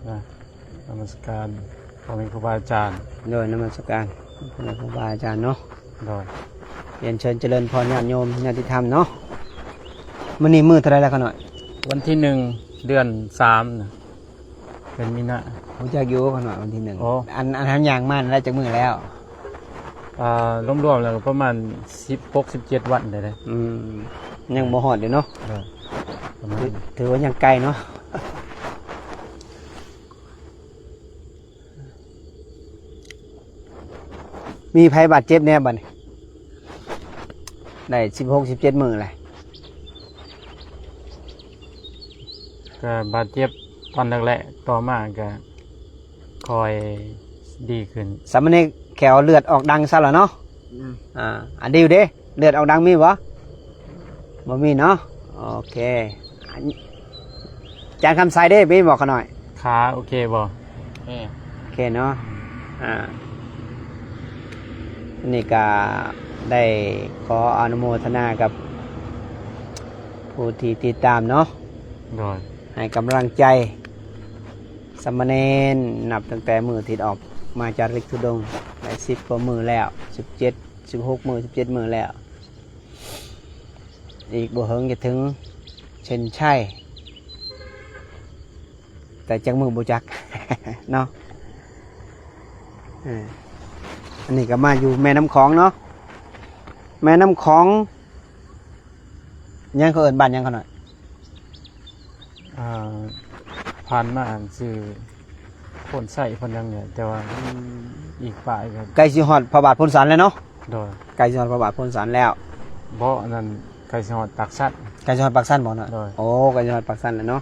ນະ ນະມັດສະການພໍ່ແມ່ຄູບາອາຈານ. ໂດຍ ນະມັດສະການພໍ່ແມ່ຄູບາອາຈານເນາະ. ໂດຍ ຮຽນເຊີນຈະເລີນພອນ ຍາດໂຍມຍາດຕິທຳເນາະ. ມື້ນີ້ມື້ເທົ່າໃດແລ້ວຂະນ້ອຍ? ວັນທີໜຶ່ງ ເດືອນສາມນະ ເດືອນມີນາ. ຮູ້ຈັກຢູ່ຂະນ້ອຍ ວັນທີໜຶ່ງ. ໂອ້ ອັນ ອັນເຮົາຍ່າງມານັ້ນໄດ້ຈັກມື້ແລ້ວ? ອ່າ ລວມໆແລ້ວກໍປະມານສິບຫົກ ສິບເຈັດວັນໄດ້ເດ້. ອືມ ຍັງບໍ່ຮອດຢູ່ເນາະ. ເອີ ປະມານ ຖື ຖືວ່າຍັງໄກເນາະ. ມີໃຜບາດເຈັບແດ່ບັດນີ້? ໄດ້ສິບຫົກ ສິບເຈັດມື້ແຫຼະ. ກໍບາດເຈັບຕອນແລກໆ ຕໍ່ມາກໍຄ່ອຍດີຂຶ້ນ. ສາມະເນນແຂວເລືອດອອກດັງຊະລະເນາະ. ອືມ ອ່າ ອັນດິວເດ້ ເລືອດອອກດັງມີບໍ່? ບໍ່ມີເນາະ. ໂອເຄ ອາຈານຄຳໄຊເດ້ ມີບໍ່ຂະນ້ອຍ? ຂາໂອເຄບໍ່? ໂອເຄ ໂອເຄເນາະ. ອ່າ ນີ້ກະໄດ້ຂໍອະນຸໂມທະນາກັບຜູ້ທີ່ຕິດຕາມເນາະ. ໂດຍ ໃຫ້ກຳລັງໃຈສາມະເນນ ນັບຕັ້ງແຕ່ມື້ທີ່ອອກມາຈາລິກທຸດົງ ໄດ້ສິບກວ່າມື້ແລ້ວ ສິບເຈັດ ສິບຫົກມື້ ສິບເຈັດມື້ແລ້ວ. ອີກບໍ່ເຫິງຈະເຖິງເສັ້ນໄຊ ແຕ່ຈັກມື້ບໍ່ຈັກເນາະ. ເອີ ອັນນີ້ກໍມາຢູ່ແມ່ນ້ຳຂອງເນາະ. ແມ່ນ້ຳຂອງ ຫຍັງເຂົາເອີ້ນ ບ້ານຫຍັງຂະນ້ອຍ? ອ່າ ຜ່ານມາອັນຊື່ໂພນໄຊໂພນຫຍັງນີ້ ແຕ່ວ່າ ອືມ ອີກປາຍກໍ ໃກ້ຊິຮອດພະບາດໂພນສັນແລ້ວເນາະ. ໂດຍ ໃກ້ຊິຮອດພະບາດໂພນສັນແລ້ວ. ບໍ່ ອັນນັ້ນໃກ້ຊິຮອດປາກຊັນ. ໃກ້ຊິຮອດປາກຊັນບໍ່ເນາະ? ໂດຍ ໂອ້ ໃກ້ຊິຮອດປາກຊັນແລ້ວເນາະ.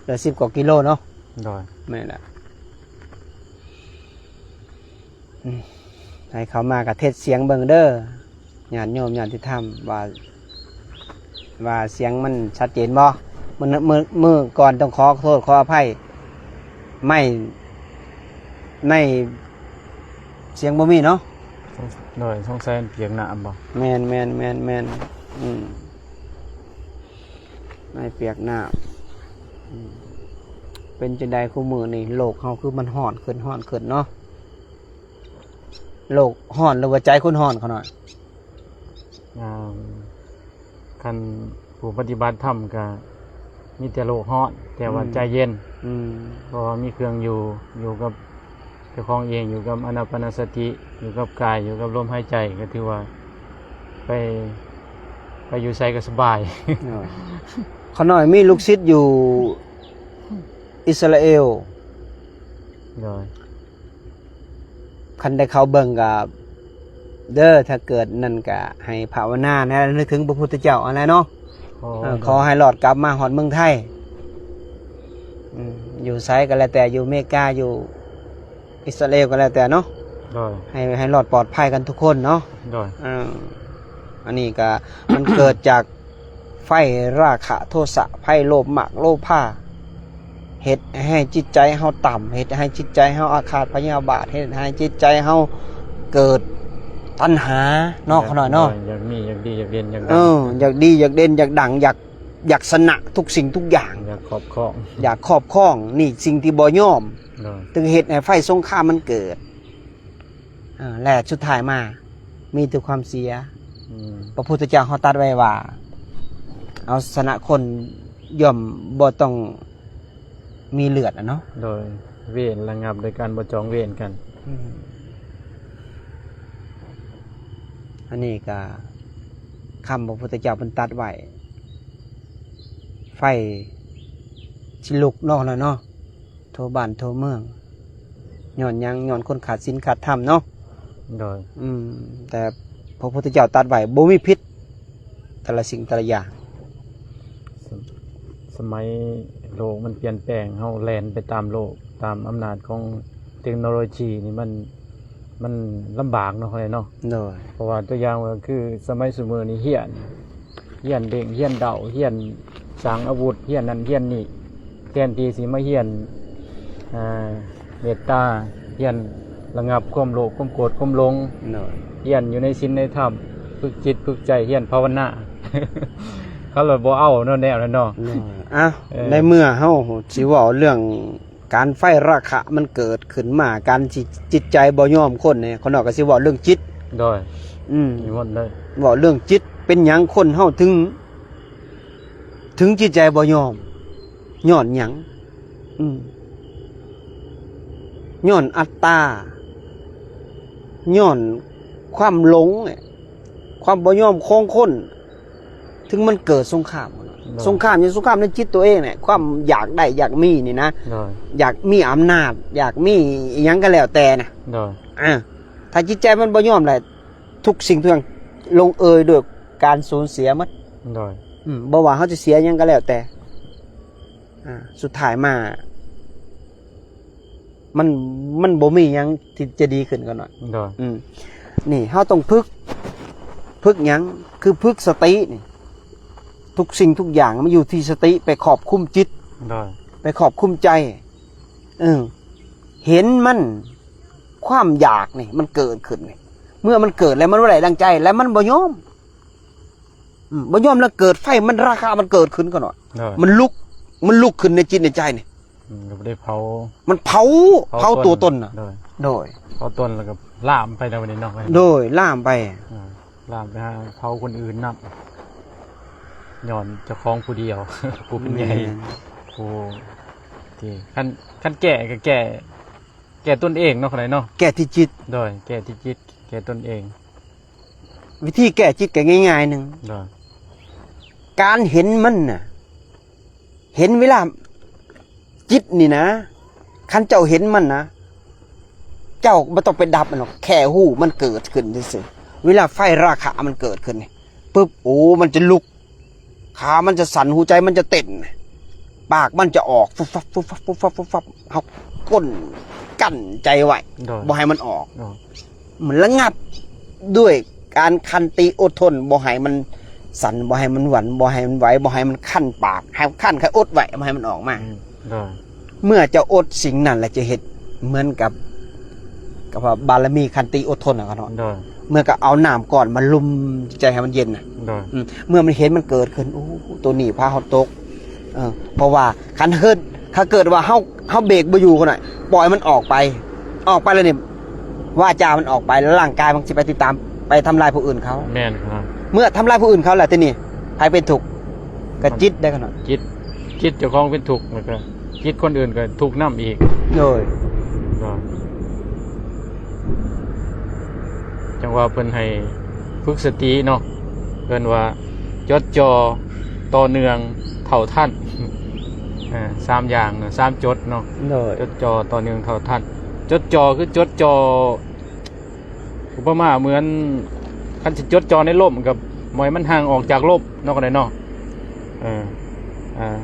ເຫຼືອສິບກວ່າກິໂລເນາະ. ໂດຍ ແມ່ນແຫຼະ. ອືມ ໃຫ້ເຂົ້າມາກະເທດສຽງເບິ່ງເດີ ຍາດໂຍມຍາດຕິທຳ ວ່າ ວ່າສຽງມັນຊັດເຈນບໍ່? ມື້ ມື້ ມື້ກ່ອນຕ້ອງຂໍໂທດຂໍອະໄພ ໄມ ໃນສຽງບໍ່ມີເນາະ. ໂດຍ ສົງໄສມັນປຽກນ້ຳບໍ່? ແມ່ນໆໆໆ ອືມ ໃນປຽກນ້ຳ. ອືມ ເປັນຈັ່ງໃດຄູ່ມື້ນີ້ ໂລກເຮົາຄືມັນຮ້ອນຂຶ້ນ ຮ້ອນຂຶ້ນເນາະ? ໂລກຮ້ອນ ຫຼືວ່າໃຈຄົນຮ້ອນຂະນ້ອຍ? ອ່າ ຄັນຜູ້ປະຕິບັດທຳກໍມີແຕ່ໂລກຮ້ອນ ແຕ່ວ່າ ອືມ ໃຈເຢັນ. ອືມ ເພາະວ່າມີເຄື່ອງຢູ່ ຢູ່ກັບເຈົ້າຂອງເອງ ຢູ່ກັບອານາປານະສະຕິ ຢູ່ກັບກາຍ ຢູ່ກັບລົມຫາຍໃຈ ກໍຖືວ່າໄປ ໄປຢູ່ໃສກໍສະບາຍ. ໂດຍ ຂະນ້ອຍມີລູກສິດຢູ່ອິດສະຣາເອວ. ໂດຍ ຄັນໄດ້ເຂົ້າເບິ່ງກໍເດີ ຖ້າເກີດນັ້ນກໍໃຫ້ພາວະນາແດ່ ລະນຶກເຖິງພະພຸດທະເຈົ້າຫັ້ນແຫຼະເນາະ. ໂອ້ ເອີ ໂດຍ ຂໍໃຫ້ລອດກັບມາຮອດເມືອງໄທ. ອືມ ຢູ່ໃສກໍແລ້ວແຕ່ ຢູ່ເມກາ ຢູ່ອິດສະຣາເອວກໍແລ້ວແຕ່ເນາະ. ໂດຍ ໃຫ້ ໃຫ້ລອດປອດໄພກັນທຸກຄົນເນາະ. ໂດຍ ເອີ ອັນນີ້ກໍ ມັນເກີດຈາກ ໄຟລາຄະໂທສະ ໄຟໂລບມາກໂລພາ ເຮັດໃຫ້ຈິດໃຈເຮົາຕ່ຳ ເຮັດໃຫ້ຈິດໃຈເຮົາອາຄາດພະຍາບາດ ເຮັດໃຫ້ຈິດໃຈເຮົາເກີດຕັນຫາເນາະ ຢາກ ຂະນ້ອຍເນາະ. ຢາກມີ ຢາກດີ ຢາກເດັ່ນ ຢາກດັງ ເອີ ຢາກດີ ຢາກເດັ່ນ ຢາກດັງ ຢາກ ຢາກຊະນະທຸກສິ່ງທຸກຢ່າງ ຢາກຄອບຄອງ ຢາກຄອບຄອງ ນີ້ສິ່ງທີ່ບໍ່ຍອມ. ໂດຍ ຈຶ່ງເຮັດໃຫ້ໄຟສົງຄາມມັນເກີດ. ເອີ ແລະສຸດທ້າຍມາມີແຕ່ຄວາມເສຍ. ອືມ ພະພຸດທະເຈົ້າເຮົາຕັດໄວ້ວ່າ ເອົາຊະນະຄົນຍ່ອມບໍ່ຕ້ອງມີເລືອດນະເນາະ. ໂດຍ ເວນລະງັບໂດຍການບໍ່ຈອງເວນກັນ. ອືມ ອັນນີ້ກະຄຳພະພຸດທະເຈົ້າເພິ່ນຕັດໄວ້ ໄຟຊິລຸກເນາະ ເນາະ. ທົ່ວບ້ານທົ່ວເມືອງ ຍ້ອນຫຍັງ? ຍ້ອນຄົນຂາດສິນຂາດທຳເນາະ. ໂດຍ ອືມ ແຕ່ພະພຸດທະເຈົ້າຕັດໄວ້ ບໍ່ມີຜິດ ແຕ່ລະສິ່ງແຕ່ລະຢ່າງ. ສະ ສະໄໝໂລກມັນປ່ຽນແປງ ເຮົາແລ່ນໄປຕາມໂລກ ຕາມອຳນາດຂອງເຕັກໂນໂລຈີນີ້ ມັນ ມັນລຳບາກເນາະ ເນາະ. ໂດຍ ເພາະວ່າຕົວຢ່າງວ່າ ຄືສະໄໝຊຸມື້ນີ້ ຮຽນ ຮຽນເດັງ ຮຽນເດົາ ຮຽນສ້າງອາວຸດ ຮຽນນັ້ນຮຽນນີ້ ແທນທີ່ຊິມາຮຽນ ອ່າ ເມດຕາ ຮຽນລະງັບຄວາມໂລບ ຄວາມໂກດ ຄວາມຫຼົງ. ໂດຍ ຮຽນຢູ່ໃນສິນໃນທຳ ຝຶກຈິດຝຶກໃຈ ຮຽນພາວະນາ ເຂົາລະບໍ່ເອົາເນາະ ແນວນັ້ນເນາະ. ໂດຍ ເອົ້າ ເອີ ໃນເມື່ອເຮົາຊິເວົ້າເລື່ອງ ການໄຟລາຄະມັນເກີດຂຶ້ນມາ ການທີ່ຈິດໃຈບໍ່ຍອມຄົນນີ້ ຂ້ານ້ອຍກໍຊິເວົ້າເລື່ອງຈິດ. ໂດຍ ອືມ ມີໝົດເລີຍ ເວົ້າເລື່ອງຈິດ ເປັນຫຍັງຄົນເຮົາເຖິງ ເຖິງຈິດໃຈບໍ່ຍອມ? ຍ້ອນຫຍັງ? ອືມ ຍ້ອນອັດຕາ ຍ້ອນຄວາມຫຼົງ ຄວາມບໍ່ຍອມຂອງຄົນ ເຖິງມັນເກີດສົງຄາມ. ໂດຍ ສົງຄາມຫຍັງ? ສົງຄາມໃນຈິດຕົວເອງແຫຼະ ຄວາມຢາກໄດ້ຢາກມີນີ້ນະ ໂດຍ ຢາກມີອຳນາດ ຢາກມີອີ່ຫຍັງກໍແລ້ວແຕ່ນະ. ໂດຍ ອາ ຖ້າຈິດໃຈມັນບໍ່ຍອມແຫຼະ ທຸກສິ່ງທຸກຢ່າງລົງເອຍດ້ວຍການສູນເສຍໝົດ. ໂດຍ ອືມ ບໍ່ວ່າເຮົາຈະເສຍຫຍັງກໍແລ້ວແຕ່ ອາ ສຸດທ້າຍມາ ມັນ ມັນບໍ່ມີຫຍັງທີ່ຈະດີຂຶ້ນກັນເນາະ. ໂດຍ ອືມ ນີ້ເຮົາຕ້ອງຝຶກ ຝຶກຫຍັງ? ຄືຝຶກສະຕິນີ້ ທຸກສິ່ງທຸກຢ່າງມັນຢູ່ທີ່ສະຕິ ໄປຄອບຄຸມຈິດ. ໂດຍ ໄປຄອບຄຸມໃຈ ເອີ ເຫັນມັນ ຄວາມຢາກນີ້ມັນເກີດຂຶ້ນນີ້ ເມື່ອມັນເກີດແລ້ວມັນບໍ່ໄດ້ດັ່ງໃຈ ແລ້ວມັນບໍ່ຍອມ ອືມ ບໍ່ຍອມແລ້ວເກີດໄຟ ມັນລາຄະມັນເກີດຂຶ້ນກໍໜ້ອຍ. ໂດຍ ມັນລຸກ ມັນລຸກຂຶ້ນໃນຈິດໃນໃຈນີ້ ອືມ ກໍໄດ້ເຜົາ ມັນເຜົາ ເຜົາ ເຜົາຕົວຕົນນະ. ໂດຍ ໂດຍ ເຜົາຕົນແລ້ວກໍລາມໄປແລ້ວບັດນີ້ເນາະ. ໂດຍ ລາມໄປ ອ່າ ລາມໄປຫາເຜົາຄົນອື່ນນຳ ຍ້ອນເຈົ້າຂອງຜູ້ດຽວ ຜູ້ເປັນໃຫຍ່ ແມ່ນ ຜູ້ທີ່ ຄັນ ຄັນແກ້ກໍແກ້ ແກ້ຕົນເອງເນາະ ເນາະ ແກ້ທີ່ຈິດ. ໂດຍ ແກ້ທີ່ຈິດ ແກ້ຕົນເອງ. ວິທີແກ້ຈິດກໍງ່າຍໆໜຶ່ງ ໂດຍ ການເຫັນມັນນະ ເຫັນເວລາ ຈິດນີ້ນະ ຄັນເຈົ້າເຫັນມັນນະ ເຈົ້າບໍ່ຕ້ອງໄປດັບມັນດອກ ແຄ່ຮູ້ມັນເກີດຂຶ້ນຊື່ໆ. ເວລາໄຟລາຄະມັນເກີດຂຶ້ນນີ້ປຶບ ໂອ້ ມັນຈະລຸກ ຂາມັນຈະສັ່ນ ຫົວໃຈມັນຈະເຕັ້ນ ປາກມັນຈະອອກ ຟຸບຟັບ ຟຸບຟັບ ຟຸບຟັບ ຟຸບຟັບ ເຮົາກົ້ນກັ້ນໃຈໄວ້ ໂດຍ ບໍ່ໃຫ້ມັນອອກ ໂດຍ ມັນລະງັບດ້ວຍການຂັນຕິອົດທົນ ບໍ່ໃຫ້ມັນສັ່ນ ບໍ່ໃຫ້ມັນຫວັ່ນ ບໍ່ໃຫ້ມັນໄຫວ ບໍ່ໃຫ້ມັນຄັນປາກ ໃຫ້ມັນຄັນ ໃຫ້ອົດໄວ້ ບໍ່ໃຫ້ມັນອອກມາ ອືມ ໂດຍ ເມື່ອເຈົ້າອົດສິ່ງນັ້ນແລ້ວ ຈະເຮັດເໝືອນກັບ ກັບວ່າບາລະມີຂັນຕິອົດທົນນະເນາະ ໂດຍ ເມື່ອກໍເອົານ້ຳກ້ອນມາລຸມໃຈໃຫ້ມັນເຢັນນະ ໂດຍ ອືມ ເມື່ອມັນເຫັນມັນເກີດຂຶ້ນ ໂອ້ ໂຕນີ້ພາເຮົາຕົກ ເອີ ເພາະວ່າຄັນເຮີດ ຖ້າເກີດວ່າເຮົາ ເຮົາເບຣກບໍ່ຢູ່ພຸ້ນນະ ປ່ອຍມັນອອກໄປ ອອກໄປແລ້ວນີ້ ວາຈາມັນອອກໄປ ແລ້ວຮ່າງກາຍມັນຊິໄປຕິດຕາມ ໄປທຳລາຍຜູ້ອື່ນເຂົາ ແມ່ນຄັບ ເມື່ອທຳລາຍຜູ້ອື່ນເຂົາແລ້ວ ທີນີ້ໃຜເປັນທຸກ? ກໍຈິດໄດ໋ຂະນ້ອຍ ຈິດ ຈິດເຈົ້າຂອງເປັນທຸກ ແລ້ວກໍຈິດຄົນອື່ນກໍທຸກນຳອີກ ໂດຍ ໂດຍ ຈັ່ງວ່າເພິ່ນໃຫ້ຝຶກສະຕິເນາະ ເອີ້ນວ່າຈົດຈ່ອ ຕໍ່ເນື່ອງ ເທົ່າທັນ ເອີ ສາມຢ່າງເນາະ ສາມຈົດເນາະ ໂດຍ ຈົດຈ່ອ ຕໍ່ເນື່ອງ ເທົ່າທັນ ຈົດຈ່ອຄືຈົດຈ່ອ ອຸປະມາເໝືອນ ຄັນຊິຈົດຈ່ອໃນລົມ ກໍບໍ່ໃຫ້ມັນຫ່າງອອກຈາກລົມເນາະ ກໍໄດ້ເນາະ ເອີ ອ່າ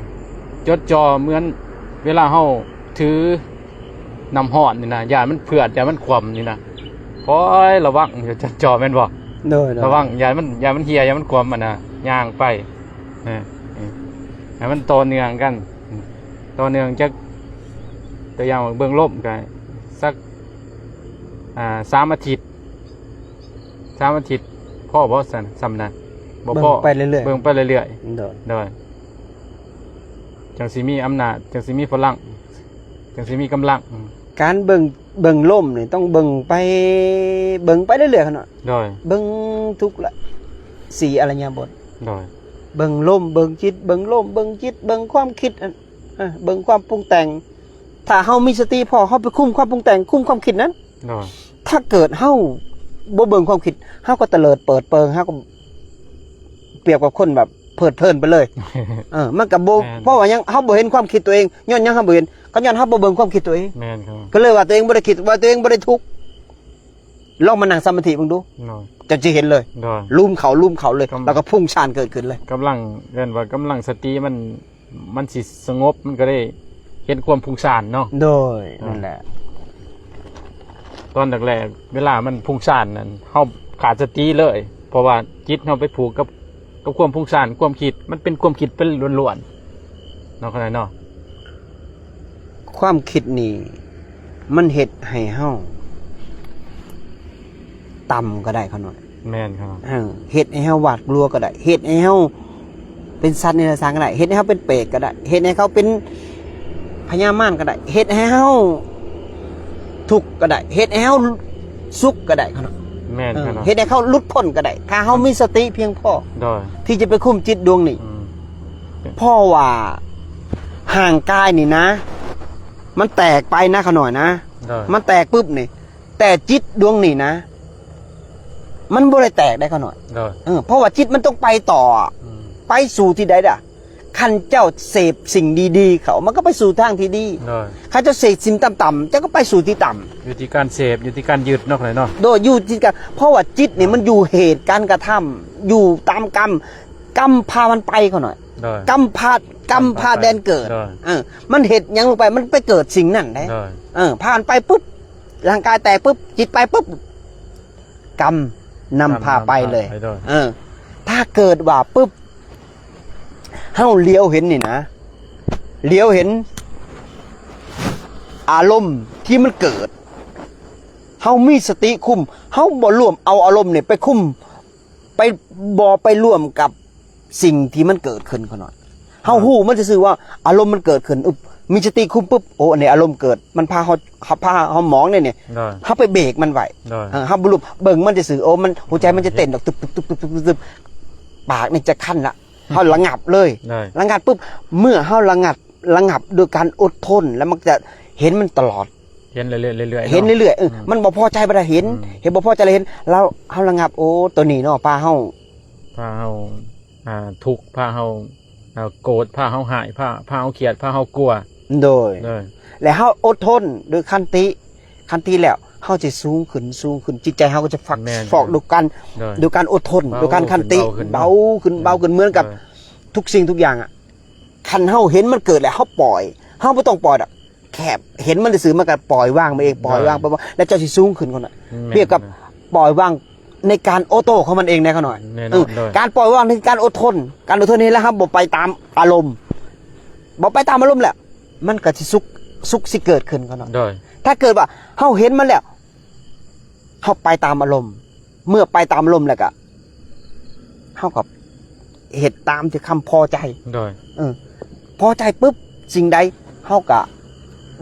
ຈົດຈ່ອເໝືອນເວລາເຮົາຖືນ້ຳຮ້ອນນີ້ນະ ຢ້ານມັນເຜືອດ ຢ້ານມັນຂວ້ຳນີ້ນະ ຄອຍລະວັງ ຈົດຈ່ອແມ່ນບໍ່? ໂດຍ ໂດຍ ລະວັງ ຢ້ານມັນ ຢ້ານມັນເຫ່ຍ ຢ້ານມັນຂວ້ຳ ອັນນະ ຍ່າງໄປ ເອີ ເອີ ໃຫ້ມັນຕໍ່ເນື່ອງກັນ ຕໍ່ເນື່ອງຈັກ ຕົວຢ່າງວ່າເບິ່ງລົມກໍສັກ ອ່າ ສາມອາທິດ ສາມອາທິດພໍບໍ່ຊັ້ນ ສ່ຳນັ້ນບໍ່ພໍ ເບິ່ງໄປເລື້ອຍໆ ເບິ່ງໄປເລື້ອຍໆ ໂດຍ ໂດຍ ຈັ່ງຊິມີອຳນາດ ຈັ່ງຊິມີພະລັງ ຈັ່ງຊິມີກຳລັງ ອືມ ການເບິ່ງ ເບິ່ງລົມນີ້ຕ້ອງເບິ່ງໄປ ເບິ່ງໄປເລື້ອຍໆ ຂະນ້ອຍ ໂດຍ ເບິ່ງທຸກລະ ສີ່ອະລິຍະບົດ ໂດຍ ເບິ່ງລົມ ເບິ່ງຈິດ ເບິ່ງລົມ ເບິ່ງຈິດ ເບິ່ງຄວາມຄິດ ເອີ ເບິ່ງຄວາມປຸງແຕ່ງ ຖ້າເຮົາມີສະຕິພໍ ເຮົາໄປຄຸມຄວາມປຸງແຕ່ງ ຄຸມຄວາມຄິດນັ້ນ ໂດຍ ຖ້າເກີດເຮົາບໍ່ເບິ່ງຄວາມຄິດ ເຮົາກໍຕະເລີດເປີດເປີງ ເຮົາກໍປຽບກັບຄົນແບບເພີດເພີນໄປເລີຍ ເອີ ມັນກໍບໍ່ ແມ່ນ ເພາະວ່າຫຍັງ ເຮົາບໍ່ເຫັນຄວາມຄິດຕົວເອງ ຍ້ອນຫຍັງເຮົາບໍ່ເຫັນ ກໍຍ້ອນເຮົາບໍ່ເບິ່ງຄວາມຄິດຕົວເອງ ແມ່ນຄັບ ກໍເລີຍວ່າຕົວເອງບໍ່ໄດ້ຄິດ ວ່າຕົວເອງບໍ່ໄດ້ທຸກ ລອງມານັ່ງສະມາທິເບິ່ງດູ ໂດຍ ເຈົ້າຈະເຫັນເລີຍ ໂດຍ ລູມເຂົ້າ ລູມເຂົ້າເລີຍ ກຳ ແລ້ວກໍພຸ້ງຊານເກີດຂຶ້ນເລີຍ ກຳລັງ ເອີ້ນວ່າກຳລັງສະຕິມັນ ມັນຊິສະຫງົບ ມັນກໍໄດ້ເຫັນຄວາມຟຸ້ງຊານເນາະ ໂດຍ ອ່າ ນັ້ນແຫຼະ ຕອນແລກໆ ເວລາມັນຟຸ້ງຊານນັ້ນ ເຮົາຂາດສະຕິເລີຍ ເພາະວ່າຈິດເຮົາໄປຜູກກັບ ກັບຄວາມຟຸ້ງຊານ ຄວາມຄິດ ມັນເປັນຄວາມຄິດໄປລ້ວນໆ ເນາະ ຂະນ້ອຍເນາະ ຄວາມຄິດນີ້ມັນເຮັດໃຫ້ເຮົາຕ່ຳກໍໄດ້ ຂະນ້ອຍ ແມ່ນຄັບ ເອີ ເຮັດໃຫ້ເຮົາຫວາດກົວກໍໄດ້ ເຮັດໃຫ້ເຮົາເປັນສັດເດຍລະສານກໍໄດ້ ເຮັດໃຫ້ເຮົາເປັນເປດກໍໄດ້ ເຮັດໃຫ້ເຮົາເປັນ ພະຍາມານກໍໄດ້ ເຮັດໃຫ້ເຮົາທຸກກໍໄດ້ ເຮັດໃຫ້ເຮົາສຸກກໍໄດ້ຂະນ້ອຍ. ແມ່ນ ເອີ ຂະນ້ອຍ ເຮັດໃຫ້ເຮົາຫຼຸດພົ້ນກໍໄດ້ ຖ້າເຮົາມີສະຕິພຽງພໍ ໂດຍ ທີ່ຈະໄປຄຸມຈິດດວງນີ້. ອືມ ເພາະວ່າຮ່າງກາຍນີ້ນະ ມັນແຕກໄປນະຂະນ້ອຍນະ. ໂດຍ ມັນແຕກປຶບນີ້ ແຕ່ຈິດດວງນີ້ນະ ມັນບໍ່ໄດ້ແຕກໄດ້ຂະນ້ອຍ. ໂດຍ ເອີ ເພາະວ່າຈິດມັນຕ້ອງໄປຕໍ່ ອືມ ໄປສູ່ທີ່ໃດດະ? ຄັນເຈົ້າເສບສິ່ງດີໆເຂົ້າ ມັນກໍໄປສູ່ທາງທີ່ດີ. ໂດຍ ຄັນເຈົ້າເສບສິ່ງຕ່ຳໆ ເຈົ້າກໍໄປສູ່ທີ່ຕ່ຳ. ຢູ່ທີ່ການເສບ ຢູ່ທີ່ການຍຶດເນາະ ເນາະ. ໂດຍ ຢູ່ທີ່ການ ເພາະວ່າຈິດນີ້ມັນຢູ່ເຫດການກະທຳ ຢູ່ຕາມກຳ ກຳພາມັນໄປຂະນ້ອຍ. ໂດຍ ກຳພາ ກຳພາແດນເກີດ. ໂດຍ ເອີ ມັນເຮັດຫຍັງລົງໄປ ມັນໄປເກີດສິ່ງນັ້ນເດ້. ໂດຍ ເອີ ພາມັນໄປປຶບ ຮ່າງກາຍແຕກປຶບ ຈິດໄປປຶບ ກຳນຳພາໄປເລີຍ. ກຳນຳພາໄປ ໂດຍ ເອີ ຖ້າເກີດວ່າປຶບ ເຮົາຫຼຽວເຫັນນີ້ນະ ຫຼຽວເຫັນອາລົມທີ່ມັນເກີດ ເຮົາມີສະຕິຄຸມ ເຮົາບໍ່ລວມເອົາອາລົມນີ້ໄປຄຸມ ໄປ ບໍ່ໄປລວມກັບສິ່ງທີ່ມັນເກີດຂຶ້ນຂະນ້ອຍ. ເຮົາຮູ້ມັນຊື່ໆວ່າອາລົມມັນເກີດຂຶ້ນ ອຶບ ມີສະຕິຄຸມປຶບ ໂອ້ ອັນນີ້ອາລົມເກີດ ມັນພາເຮົາ ພາເຮົາໝອງເດ້ນີ້. ໂດຍ ເຮົາໄປເບຣກມັນໄວ້. ໂດຍ ເອີ ເຮົາບໍ່ລວມ ເບິ່ງມັນຊື່ໆ ໂອ້ ມັນ ຫົວໃຈມັນຈະເຕັ້ນດອກ ຕຶບໆ ປາກນີ້ຈະຄັນລະ ເຮົາລະງັບເລີຍ. ໂດຍ ລະງັບປຶບ ເມື່ອເຮົາລະງັບ ລະງັບໂດຍການອົດທົນ ແລ້ວມັນຈະເຫັນມັນຕະຫຼອດ ເຫັນເລື້ອຍໆ ເລື້ອຍໆ ເຫັນເນາະ ເລື້ອຍໆ. ເອີ ອືມ ມັນບໍ່ພໍໃຈບັດເຫັນ ອືມ ເຫັນບໍ່ພໍໃຈແລ້ວເຫັນ ລາວ ເຮົາລະງັບ ໂອ້ ໂຕນີ້ເນາະ ພາເຮົາ ພາເຮົາ ອ່າ ທຸກ ພາເຮົາ ອ່າ ໂກດ ພາເຮົາຮ້າຍ ພາ ພາເຮົາຄຽດ ພາເຮົາກົວ. ໂດຍ ໂດຍ ແລະເຮົາອົດທົນໂດຍຂັນຕິ ຂັນຕິແລ້ວ ເຮົາຈະສູງຂຶ້ນ ສູງຂຶ້ນ ຈິດໃຈເຮົາກໍຈະຟັກ ແມ່ນ ຟອກ ໂດຍການ ໂດຍ ໂດຍການອົດທົນ ເບົາ ໂດຍການຂັນຕິ ຂຶ້ນ ເບົາຂຶ້ນ ເບົາຂຶ້ນ ເນາະ ເໝືອນກັບ ໂດຍ ທຸກສິ່ງທຸກຢ່າງອະ ຄັນເຮົາເຫັນມັນເກີດແລ້ວ ເຮົາປ່ອຍ ເຮົາບໍ່ຕ້ອງປ່ອຍດອກ ແຄ່ເຫັນມັນຊື່ໆ ມັນກໍປ່ອຍວາງໄປເອງ ປ່ອຍວາງໄປ ແລ້ວເຈົ້າຊິສູງຂຶ້ນກ່ອນນະ. ແມ່ນ ປຽບກັບປ່ອຍວາງໃນການໂອໂຕ້ຂອງມັນເອງນະຂະນ້ອຍ. ແນ່ນອນ ເອີ ໂດຍ ການປ່ອຍວາງໃນການອົດທົນ ການອົດທົນນີ້ແຫຼະ ເຮົາບໍ່ໄປຕາມອາລົມ ບໍ່ໄປຕາມອາລົມແລ້ວ ມັນກໍຊິສຸກ ສຸກຊິເກີດຂຶ້ນຂະນ້ອຍ. ໂດຍ ຖ້າເກີດວ່າເຮົາເຫັນມັນແລ້ວ ເຮົາໄປຕາມອາລົມ ເມື່ອໄປຕາມອາລົມແລ້ວກະ ເຮົາກໍເຮັດຕາມທີ່ຄຳພໍໃຈ. ໂດຍ ເອີ ພໍໃຈປຶບ ສິ່ງໃດເຮົາກະ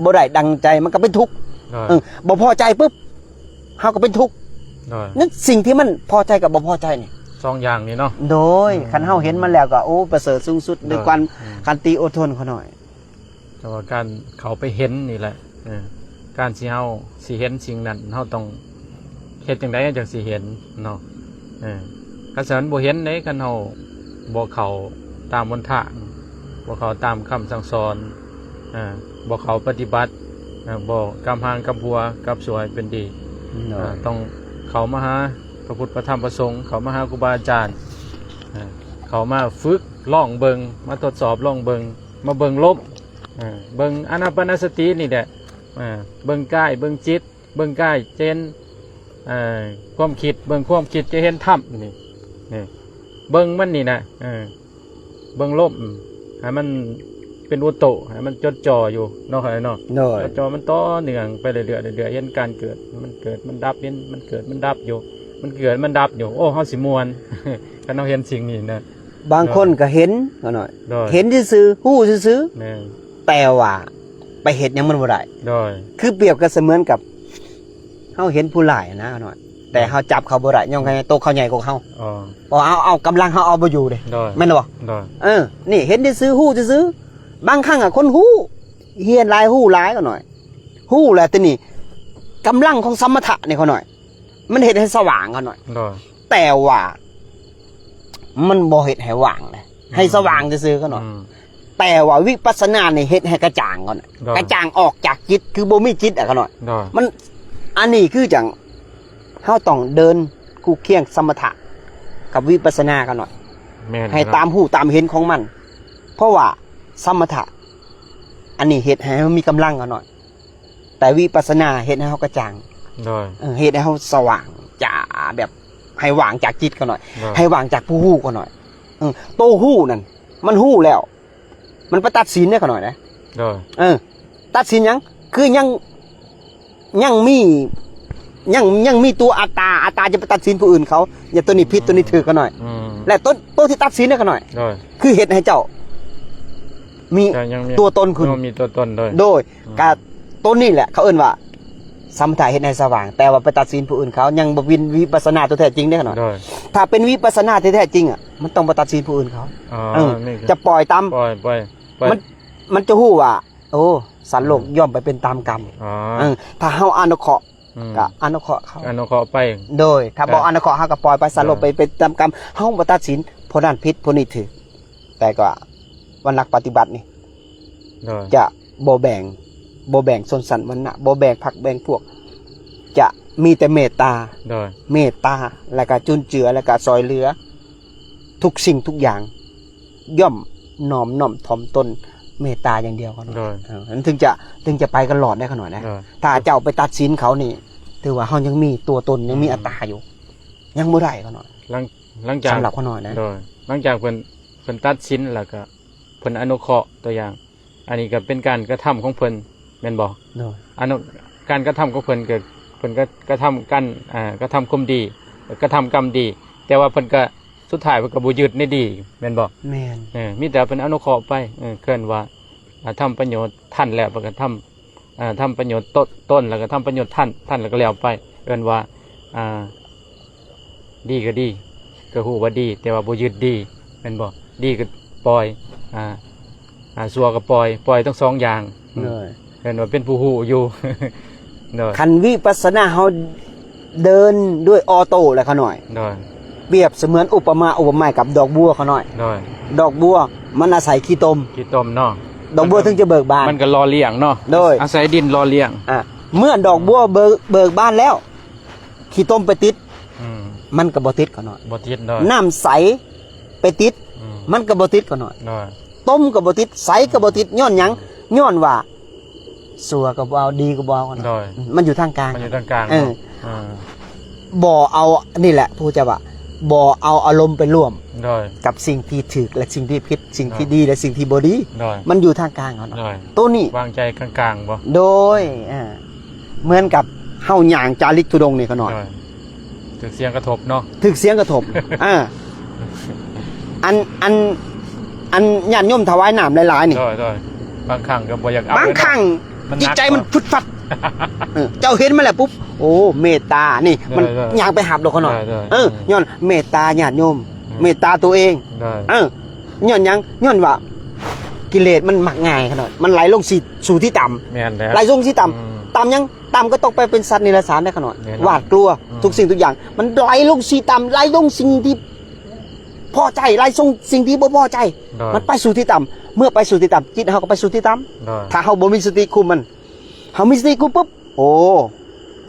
ບໍ່ໄດ້ດັ່ງໃຈ ມັນກໍເປັນທຸກ. ໂດຍ ເອີ ບໍ່ພໍໃຈປຶບ ເຮົາກໍເປັນທຸກ. ໂດຍ ນັ້ນ ສິ່ງທີ່ມັນພໍໃຈກັບບໍ່ພໍໃຈນີ້ ສອງຢ່າງນີ້ເນາະ. ໂດຍ ອືມ ຄັນເຮົາເຫັນມັນແລ້ວກໍ ໂອ້ ປະເສີດສູງສຸດ ໂດຍ ດ້ວຍຄວາມ ອືມ ຂັນຕິອົດທົນຂະນ້ອຍ. ແຕ່ວ່າການເຂົ້າໄປເຫັນນີ້ແຫຼະ ເອີ ການທີ່ເຮົາຊິເຫັນສິ່ງນັ້ນ ເຮົາຕ້ອງເຮັດຈັ່ງໃດຈັ່ງຊິເຫັນເນາະ. ເອີ ຄັນຊັ້ນມັນບໍ່ເຫັນເດ້ ຄັນເຮົາບໍ່ເຂົ້າຕາມຫົນທາງ ບໍ່ເຂົ້າຕາມຄຳສັ່ງສອນ ເອີ ບໍ່ເຂົ້າປະຕິບັດ ເອີ ບໍ່ກັບຮ່າງກັບຫົວ ກັບຊົ່ວໃຫ້ເປັນດີ. ໂດຍ ເອີ ຕ້ອງເຂົ້າມາຫາພະພຸດພະທຳພະສົງ ເຂົ້າມາຫາຄູບາອາຈານ ເອີ ເຂົ້າມາຝຶກລອງເບິ່ງ ມາທົດສອບລອງເບິ່ງ ມາເບິ່ງລົມ ເອີ ເບິ່ງອານາປານະສະຕິນີ້ແຫຼະ ເອີ ເບິ່ງກາຍ ເບິ່ງຈິດ ເບິ່ງກາຍຈະເຫັນ ເອີ ຄວາມຄິດ ເບິ່ງຄວາມຄິດຈະເຫັນທຳ ນີ້ ນີ້ ເບິ່ງມັນນີ້ນະ ເອີ ເບິ່ງລົມໃຫ້ມັນເປັນອຸໂຕ ໃຫ້ມັນຈົດຈ່ອຢູ່ເນາະ ເນາະ. ໂດຍ ຈົດຈ່ອມັນຕໍ່ເນື່ອງໄປເລື້ອຍໆ ເລື້ອຍໆ ເຫັນການເກີດ ມັນເກີດ ມັນດັບ ເຫັນມັນເກີດ ມັນດັບຢູ່ ມັນເກີດ ມັນດັບຢູ່ ໂອ້ ເຮົາຊິມ່ວນ ຄັນເຮົາເຫັນສິ່ງນີ້ນະ. ບາງຄົນກໍເຫັນຂະນ້ອຍ ໂດຍ ເຫັນຊື່ໆ ຮູ້ຊື່ໆ ແມ່ນ ແຕ່ວ່າໄປເຮັດຫຍັງມັນບໍ່ໄດ້. ໂດຍ ຄືປຽບກັນສະເໝືອນກັບເຮົາເຫັນຜູ້ຮ້າຍນະຂະນ້ອຍ ແຕ່ເຮົາຈັບເຂົາບໍ່ໄດ້ ຍ້ອນໂຕເຂົາໃຫຍ່ກວ່າເຮົາ. ອໍ ເອົາ ເອົາ ເອົາກຳລັງເຮົາເອົາບໍ່ຢູ່ເດ້. ໂດຍ ແມ່ນບໍ່? ໂດຍ ເອີ ນີ້ເຫັນຊື່ໆ ຮູ້ຊື່ໆ ບາງຄັ້ງອະຄົນຮູ້ ຮຽນຫຼາຍ ຮູ້ຫຼາຍຂະນ້ອຍ ຮູ້ແລ້ວ ແຕ່ນີ້ກຳລັງຂອງສະມະຖະນີ້ຂະນ້ອຍ ມັນເຮັດໃຫ້ສະຫວ່າງຂະນ້ອຍ ໂດຍ ແຕ່ວ່າມັນບໍ່ເຮັດໃຫ້ຫວ່າງເດ້ ອືມ ໃຫ້ສະຫວ່າງຊື່ໆຂະນ້ອຍ ອືມ ແຕ່ວ່າວິປັດສະນານີ້ເຮັດໃຫ້ກະຈ່າງຂະນ້ອຍ ໂດຍ ກະຈ່າງອອກຈາກຈິດ ຄືບໍ່ມີຈິດອະຂະນ້ອຍ ໂດຍ ມັນ ອັນນີ້ຄືຈັ່ງເຮົາຕ້ອງເດີນຄູ່ຄຽງສະມະຖະກັບວິປັດສະນາຂະນ້ອຍ ແມ່ນ ໃຫ້ຕາມຮູ້ຕາມເຫັນຂອງມັນ ເພາະວ່າສະມະຖະອັນນີ້ເຮັດໃຫ້ເຮົາມີກຳລັງຂະນ້ອຍ ແຕ່ວິປັດສະນາເຮັດໃຫ້ເຮົາກະຈ່າງ ໂດຍ ເອີ ເຮັດໃຫ້ເຮົາສະຫວ່າງຈາ ແບບໃຫ້ຫວ່າງຈາກຈິດຂະນ້ອຍ ໂດຍ ໃຫ້ຫວ່າງຈາກຜູ້ຮູ້ຂະນ້ອຍ ເອີ ໂຕຮູ້ນັ້ນມັນຮູ້ແລ້ວ ມັນໄປຕັດສິນເດ້ຂະນ້ອຍເດ້ ໂດຍ ເອີ ຕັດສິນຫຍັງ? ຄືຍັງ ຍັງມີ ຍັງ ຍັງມີຕົວອັດຕາ ອັດຕາຈະໄປຕັດສິນຜູ້ອື່ນເຂົາ ຢ່າ ໂຕນີ້ຜິດ ໂຕນີ້ຖືກຂະນ້ອຍ ອືມ ແລະ ໂຕ ໂຕທີ່ຕັດສິນເດ້ຂະນ້ອຍ ໂດຍ ຄືເຮັດໃຫ້ເຈົ້າ ມີ ກໍຍັງມີ ຕົວຕົນຂຶ້ນ ຍັງມີຕົວຕົນ ໂດຍ ໂດຍ ອືມ ກະໂຕນີ້ແຫຼະ ເຂົາເອີ້ນວ່າ ສະມະຖະເຮັດໃຫ້ສະຫວ່າງ ແຕ່ວ່າໄປຕັດສິນຜູ້ອື່ນ ເຂົາຍັງບໍ່ເປັນວິປັດສະນາຕົວແທ້ຈິງເດ້ ຂະນ້ອຍ ໂດຍ ຖ້າເປັນວິປັດສະນາທີ່ແທ້ຈິງອະ ມັນຕ້ອງບໍ່ຕັດສິນຜູ້ອື່ນເຂົາ ອໍ ເອີ ນີ້ຄື ຈະປ່ອຍຕາມ ປ່ອຍ ປ່ອຍ ປ່ອຍ ມັນ ມັນຈະຮູ້ວ່າ ໂອ້ ສັດໂລກ ອືມ ຍ່ອມໄປເປັນຕາມກຳ ອໍ ເອີ ຖ້າເຮົາອະນຸເຄາະ ອືມ ກໍອະນຸເຄາະເຂົາ ອະນຸເຄາະໄປ ໂດຍ ຖ້າບໍ່ ກໍ ອະນຸເຄາະ ເຮົາກໍປ່ອຍໄປ ສັດໂລກ ໂດຍ ໄປ ໄປຕາມກຳ ເຮົາບໍ່ຕັດສິນ ຜູ້ນັ້ນຜິດ ຜູ້ນີ້ຖືກ ແຕ່ກໍວ່ານັກປະຕິບັດນີ້ ໂດຍ ຈະບໍ່ແບ່ງ ບໍ່ແບ່ງຊົນຊັ້ນວັນນະ ບໍ່ແບ່ງພັກແບ່ງພວກ ຈະມີແຕ່ເມດຕາ ໂດຍ ເມດຕາ ແລ້ວກໍຈຸນເຈືອ ແລ້ວກໍຊ່ອຍເຫຼືອ ທຸກສິ່ງທຸກຢ່າງ ຍ່ອມນອບນ້ອມຖ່ອມຕົນເມດຕາຢ່າງດຽວ ຂະນ້ອຍ ໂດຍ ເອີ ມັນເຖິງຈະ ເຖິງຈະໄປກັນລອດໄດ້ ຂະນ້ອຍນະ ໂດຍ ຖ້າເຈົ້າໄປຕັດສິນເຂົານີ້ ຖືວ່າເຮົາຍັງມີຕົວຕົນ ຍັງມີ ອືມ ອັດຕາຢູ່ ຍັງບໍ່ໄດ້ ຂະນ້ອຍ ຫຼັງ ຫຼັງຈາກ ສຳລັບຂະນ້ອຍນະ ໂດຍ ຫຼັງຈາກເພິ່ນ ເພິ່ນຕັດສິນແລ້ວກໍ ເພິ່ນອະນຸເຄາະ ຕົວຢ່າງ ອັນນີ້ກໍເປັນການກະທຳຂອງເພິ່ນ ແມ່ນບໍ່? ໂດຍ ອະນຸ ການກະທຳຂອງເພິ່ນກໍ ເພິ່ນກໍກະທຳການ ອ່າ ກະທຳຄວາມດີ ກະທຳກຳດີ ແຕ່ວ່າເພິ່ນກໍ ສຸດທ້າຍເພິ່ນກໍບໍ່ຍຶດໃນດີ ແມ່ນບໍ່? ແມ່ນ ເອີ ມີແຕ່ເພິ່ນອະນຸເຄາະໄປ ເອີ ເອີ້ນວ່າ ອ່າ ທຳປະໂຫຍດທ່ານແລ້ວ ເພິ່ນກໍທຳ ອ່າ ທຳປະໂຫຍດຕົນ ຕົນ ແລ້ວກໍທຳປະໂຫຍດທ່ານ ທ່ານ ແລ້ວກໍແລ້ວໄປ ເອີ້ນວ່າ ອ່າ ດີກໍດີ ກໍຮູ້ວ່າດີ ແຕ່ວ່າບໍ່ຍຶດດີ ແມ່ນບໍ່? ດີກໍປ່ອຍ ອ່າ ອ່າ ຊົ່ວກໍປ່ອຍ ປ່ອຍທັງສອງຢ່າງ ໂດຍ ເອີ້ນວ່າເປັນຜູ້ຮູ້ຢູ່ ໂດຍ ຄັນວິປັດສະນາເຮົາເດີນດ້ວຍອໍໂຕ້ແຫຼະ ຂະນ້ອຍ ໂດຍ ປຽບສະເໝືອນອຸປະມາອຸປະໄມກັບດອກບົວ ຂະນ້ອຍ ໂດຍ ດອກບົວມັນອາໄສຂີ້ຕົມ ຂີ້ຕົມເນາະ ດອກບົວເຖິງຈະເບີກບານ ມັນກໍຫຼໍ່ລ້ຽງເນາະ ໂດຍ ອາໄສດິນຫຼໍ່ລ້ຽງ ອ່າ ເມື່ອດອກບົວເບີກ ເບີກບານແລ້ວ ຂີ້ຕົມໄປຕິດ ອືມ ມັນກໍບໍ່ຕິດ ຂະນ້ອຍ ບໍ່ຕິດ ໂດຍ ນ້ຳໃສໄປຕິດ ອືມ ມັນກໍບໍ່ຕິດ ຂະນ້ອຍ ໂດຍ ຕົມກໍບໍ່ຕິດ ໃສກໍບໍ່ຕິດ ຍ້ອນຫຍັງ? ອືມ ຍ້ອນວ່າ ຊົ່ວກໍບໍ່ເອົາ ດີກໍບໍ່ເອົາ ໂດຍ ມັນຢູ່ທາງກາງ ມັນຢູ່ທາງກາງ ເອີ ເນາະ ເອີ ບໍ່ເອົາ ນີ້ແຫຼະ ພະພຸດທະເຈົ້າວ່າ ບໍ່ເອົາອາລົມໄປຮ່ວມ ໂດຍ ກັບສິ່ງທີ່ຖືກ ແລະ ສິ່ງທີ່ຜິດ ສິ່ງທີ່ ໂດຍ ດີ ແລະ ສິ່ງທີ່ບໍ່ດີ ໂດຍ ມັນຢູ່ທາງກາງເຮົາເນາະ ໂດຍ ໂຕນີ້ ວາງໃຈກາງໆບໍ່ ໂດຍ ເອີ ເໝືອນກັບເຮົາຍ່າງຈາລິກທຸດົງນີ້ ຂະນ້ອຍ ໂດຍ ຖືກສຽງກະທົບເນາະ ຖືກສຽງກະທົບ ເອີ ອັນ ອັນ ອັນຍາດໂຍມຖວາຍນ້ຳຫຼາຍໆນີ້ ໂດຍ ໂດຍ ບາງຄັ້ງກໍບໍ່ຢາກເອົາ ບາງຄັ້ງ ເນາະ ມັນໜັກ ຈິດໃຈມັນຟຶດຟັດ ເອີ ເຈົ້າເຫັນມາແລ້ວປຸບ ໂອ້ ເມດຕານີ້ ໂດຍ ມັນ ໂດຍ ຍ່າງໄປຮັບໂລດ ຂະນ້ອຍ ໂດຍ ໂດຍ ເອີ ອືມ ຍ້ອນເມດຕາຍາດໂຍມ ອືມ ເມດຕາຕົວເອງ ໂດຍ ເອີ ຍ້ອນຫຍັງ? ຍ້ອນວ່າກິເລດມັນມັກງ່າຍ ຂະນ້ອຍ ມັນໄຫຼລົງສູ່ ສູ່ທີ່ຕ່ຳ ແມ່ນແລ້ວ ໄຫຼລົງທີ່ຕ່ຳ ອືມ ຕ່ຳຫຍັງ? ຕ່ຳກໍຕົກໄປເປັນສັດນິລະສານໄດ້ ຂະນ້ອຍ ແນ່ນອນ ຫວາດກົວ ອືມ ທຸກສິ່ງທຸກຢ່າງ ມັນໄຫຼລົງທີ່ຕ່ຳ ໄຫຼລົງສິ່ງທີ່ພໍໃຈ ໄຫຼລົງສິ່ງທີ່ບໍ່ພໍໃຈ ໂດຍ ມັນໄປສູ່ທີ່ຕ່ຳ ເມື່ອໄປສູ່ທີ່ຕ່ຳ ຈິດເຮົາກໍໄປສູ່ທີ່ຕ່ຳ ໂດຍ ຖ້າເຮົາບໍ່ມີສະຕິຄຸມມັນ ເຮົາມີສະຕິຄຸມປຸບ ໂອ້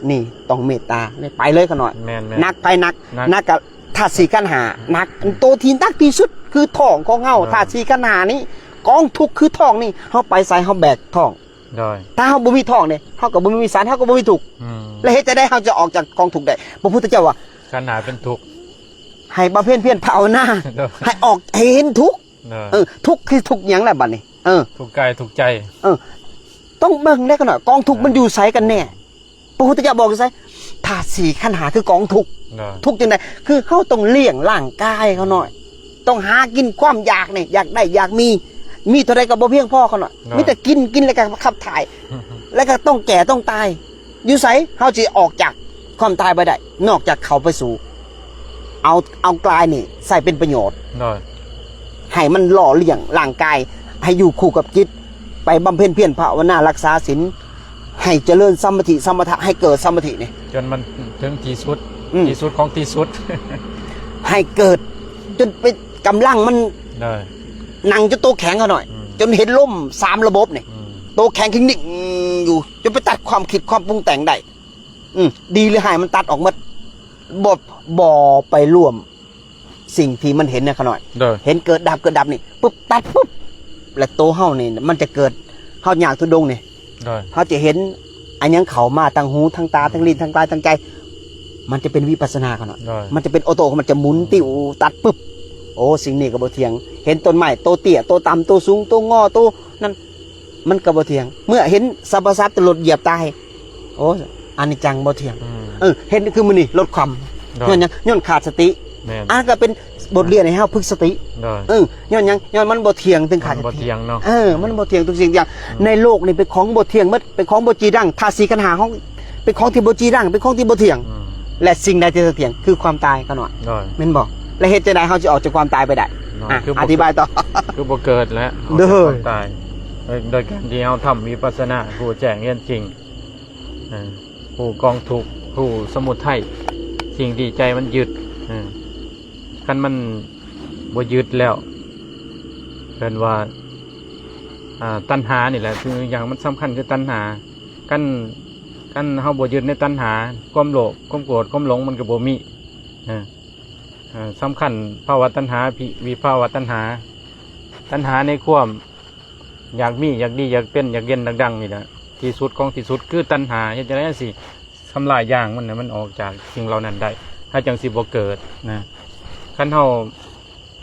ນີ້ຕ້ອງເມດຕາ ນີ້ໄປເລີຍ ຂະນ້ອຍ ແມ່ນໆ ໜັກໄປໜັກ ໜັກ ໜັກກະທາດສີ່ຂັນຫ້າ ອືມ ໜັກ ໂຕທີ່ໜັກທີ່ສຸດຄືທ້ອງຂອງເຮົາ ໂດຍ ທາດສີ່ຂັນຫ້ານີ້ ກອງທຸກຄືທ້ອງນີ້ ເຮົາໄປໃສເຮົາແບກທ້ອງ ໂດຍ ຖ້າເຮົາບໍ່ມີທ້ອງເດ້ ເຮົາກໍບໍ່ມີສັນ ເຮົາກໍບໍ່ມີທຸກ ອືມ ແລະ ເຮັດຈັ່ງໃດເຮົາຈະອອກຈາກກອງທຸກໄດ້? ພະພຸດທະເຈົ້າວ່າ ຂັນຫ້າເປັນທຸກ ໃຫ້ບຳເພັນພຽນພາວະນາ ໂດຍ ໃຫ້ອອກ ໃຫ້ເຫັນທຸກ ໂດຍ ເອີ ທຸກຄືທຸກຫຍັງລະບັດນີ້? ເອີ ທຸກກາຍທຸກໃຈ ເອີ ຕ້ອງເບິ່ງໄດ້ ຂະນ້ອຍ ກອງທຸກ ໂດຍ ມັນຢູ່ໃສກັນແນ່? ພະພຸດທະເຈົ້າບອກຢູ່ໃສ? ທາດສີ່ຂັນຫ້າຄືກອງທຸກ ໂດຍ ທຸກຈັ່ງໃດ? ຄືເຮົາຕ້ອງລ້ຽງຮ່າງກາຍ ຂະນ້ອຍ ຕ້ອງຫາກິນ ຄວາມຢາກນີ້ ຢາກໄດ້ຢາກມີ ມີເທົ່າໃດກໍບໍ່ພຽງພໍ ຂະນ້ອຍ ໂດຍ ມີແຕ່ກິນ ກິນແລ້ວກໍຂັບຖ່າຍ ແລ້ວກໍຕ້ອງແກ່ຕ້ອງຕາຍ ຢູ່ໃສ? ເຮົາຊິອອກຈາກຄວາມຕາຍບໍ່ໄດ້ ນອກຈາກເຂົ້າໄປສູ່ ເອົາ ເອົາກາຍນີ້ໃຊ້ເປັນປະໂຫຍດ ໂດຍ ໃຫ້ມັນຫຼໍ່ລ້ຽງຮ່າງກາຍ ໃຫ້ຢູ່ຄູ່ກັບຈິດ ໄປບຳເພັນພຽນພາວະນາ ລັກສາສິນ ໃຫ້ຈະເລີນສະມາທິ ສະມະຖະ ໃຫ້ເກີດສະມາທິນີ້ ຈົນມັນເຖິງທີ່ສຸດ ອືມ ທີ່ສຸດຂອງທີ່ສຸດ ໃຫ້ເກີດຈົນເປັນກຳລັງມັນ ໂດຍ ນັ່ງຈົນໂຕແຂງ ຂະນ້ອຍ ອືມ ຈົນເຫັນລົມສາມລະບົບນີ້ ອືມ ໂຕແຂງທີ່ນິ່ງຢູ່ ຈົນໄປຕັດຄວາມຄິດຄວາມປຸງແຕ່ງໄດ້ ອືມ ດີຫຼືຮ້າຍມັນຕັດອອກໝົດ ບໍ່ ບໍ່ໄປຮ່ວມສິ່ງທີ່ມັນເຫັນນະ ຂະນ້ອຍ ໂດຍ ເຫັນເກີດດັບ ເກີດດັບນີ້ ປຶບ ຕັດປຶບ ແລ້ວໂຕເຮົານີ້ມັນຈະເກີດ ເຮົາຍ່າງທຸດົງນີ້ ໂດຍ ເຮົາຈະເຫັນອັນຫຍັງເຂົ້າມາທາງຫູ ທາງຕາ ທາງລີ້ນ ທາງກາຍ ທາງໃຈ ມັນຈະເປັນວິປັດສະນາ ຂະນ້ອຍ ໂດຍ ມັນຈະເປັນອໍໂຕ້ ມັນຈະໝຸນ ອືມ ຕິວ ຕັດປຶບ ໂອ້ ສິ່ງນີ້ກໍບໍ່ທ່ຽງ ເຫັນຕົ້ນໄມ້ ໂຕເຕ້ຍ ໂຕຕ່ຳ ໂຕສູງ ໂຕງໍ ໂຕນັ້ນ ມັນກໍບໍ່ທ່ຽງ ເມື່ອເຫັນສັບພະສັດລົດຢຽບຕາຍ ໂອ້ ອະນິດຈັງບໍ່ທ່ຽງ ອືມ ເອີ ເຫັນຄືມື້ນີ້ລົດຄວ່ຳ ໂດຍ ຍ້ອນຫຍັງ? ຍ້ອນຂາດສະຕິ ແມ່ນ ອັນນັ້ນກໍເປັນບົດຮຽນໃຫ້ເຮົາຝຶກສະຕິ. ໂດຍ ເອີ ຍ້ອນຫຍັງ? ຍ້ອນມັນບໍ່ທ່ຽງ ເຖິງຂາດ ມັນບໍ່ທ່ຽງເນາະ. ເອີ ມັນບໍ່ທ່ຽງທຸກສິ່ງຢ່າງ. ອືມ ໃນໂລກນີ້ເປັນຂອງບໍ່ທ່ຽງໝົດ, ເປັນຂອງບໍ່ຈີລັງ. ທາດສີ່ຂັນຫ້າຂອງ ເປັນຂອງທີ່ບໍ່ຈີລັງ, ເປັນຂອງທີ່ບໍ່ທ່ຽງ. ອືມ ແລະ ສິ່ງໃດທີ່ຈະທ່ຽງ? ຄືຄວາມຕາຍ. ຂະນ້ອຍ ໂດຍ ແມ່ນບໍ່? ແລະ ເຮັດຈັ່ງໃດເຮົາຈະອອກຈາກຄວາມຕາຍໄປໄດ້? ໂດຍ ອ່ະ ຄືບໍ່ ອະທິບາຍຕໍ່. ຄືບໍ່ເກີດແລ້ວ ໂດຍ ຄວາມຕາຍ ໂດຍ ໂດຍການທີ່ເຮົາທຳວິປັດສະນາ ຮູ້ແຈ້ງເຫັນຈິງ ເອີ ຮູ້ກອງທຸກ ຮູ້ສະໝຸໄທ ສິ່ງທີ່ໃຈມັນຍຶດ. ເອີ ຄັນມັນບໍ່ຍຶດແລ້ວ ເອີ້ນວ່າ ອ່າ ຕັນຫານີ້ແຫຼະ ຄືຢ່າງມັນສຳຄັນຄືຕັນຫາ. ຄັນ ຄັນເຮົາບໍ່ຍຶດໃນຕັນຫາ ຄວາມໂລບ ຄວາມໂກດ ຄວາມຫຼົງ ມັນກໍບໍ່ມີ. ເອີ ເອີ ສຳຄັນພາວະຕັນຫາ ວິ ວິພາວະຕັນຫາ ຕັນຫາໃນຄວາມ ຢາກມີ ຢາກດີ ຢາກເປັນ ຢາກເດັ່ນ ຢາກດັງນີ້ແຫຼະ. ທີ່ສຸດຂອງທີ່ສຸດຄືຕັນຫາ. ເຮັດຈັ່ງໃດຊິທຳລາຍຢາງມັນໃຫ້ມັນອອກຈາກສິ່ງເຫຼົ່ານັ້ນໄດ້ ເຮົາຈັ່ງຊິບໍ່ເກີດນະ. ຄັນເຮົາ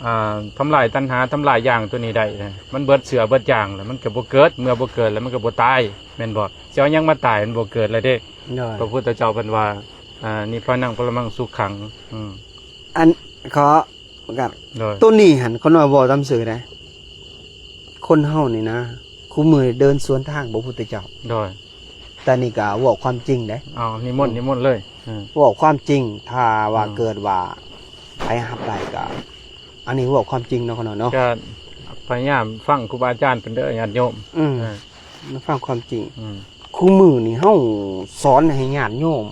ອ່າ ທຳລາຍຕັນຫາ ທຳລາຍຢາງຕົວນີ້ໄດ້ນະ ມັນເບິດເຊື້ອເບິດຢາງແລ້ວ ມັນກໍບໍ່ເກີດ. ເມື່ອບໍ່ເກີດແລ້ວ ມັນກໍບໍ່ຕາຍ ແມ່ນບໍ່? ຊິເອົາຫຍັງມາຕາຍ? ມັນບໍ່ເກີດແລ້ວເດ້. ໂດຍ ພະພຸດທະເຈົ້າເພິ່ນວ່າ ອ່າ ນິບພານັງປະລະມັງສຸຂັງ. ອືມ ອັນ ຂໍ ໂດຍ ໂຕນີ້ຫັ້ນ ຂ້ານ້ອຍເວົ້າຕາມຊື່ໄດ໋ ຄົນເຮົານີ້ນະ ຄູ່ມື້ເດີນສວນທາງພະພຸດທະເຈົ້າ. ໂດຍ ແຕ່ນີ້ກໍເວົ້າຄວາມຈິງເດ້. ເອົາ ນິມົນ ອືມ ນິມົນເລີຍ. ເອີ ເວົ້າຄວາມຈິງ ຖ້າວ່າ ອືມ ເກີດວ່າໃຜຮັບໄດ້ກໍ ອັນນີ້ເວົ້າຄວາມຈິງເນາະ ຂ້ານ້ອຍເນາະ. ກໍພະຍາຍາມຟັງຄູບາອາຈານເພິ່ນເດີ ຍາດໂຍມ. ອືມ ເອີ ມາຟັງຄວາມຈິງ. ອືມ ຄູ່ມື້ນີ້ເຮົາສອນໃຫ້ຍາດໂຍມ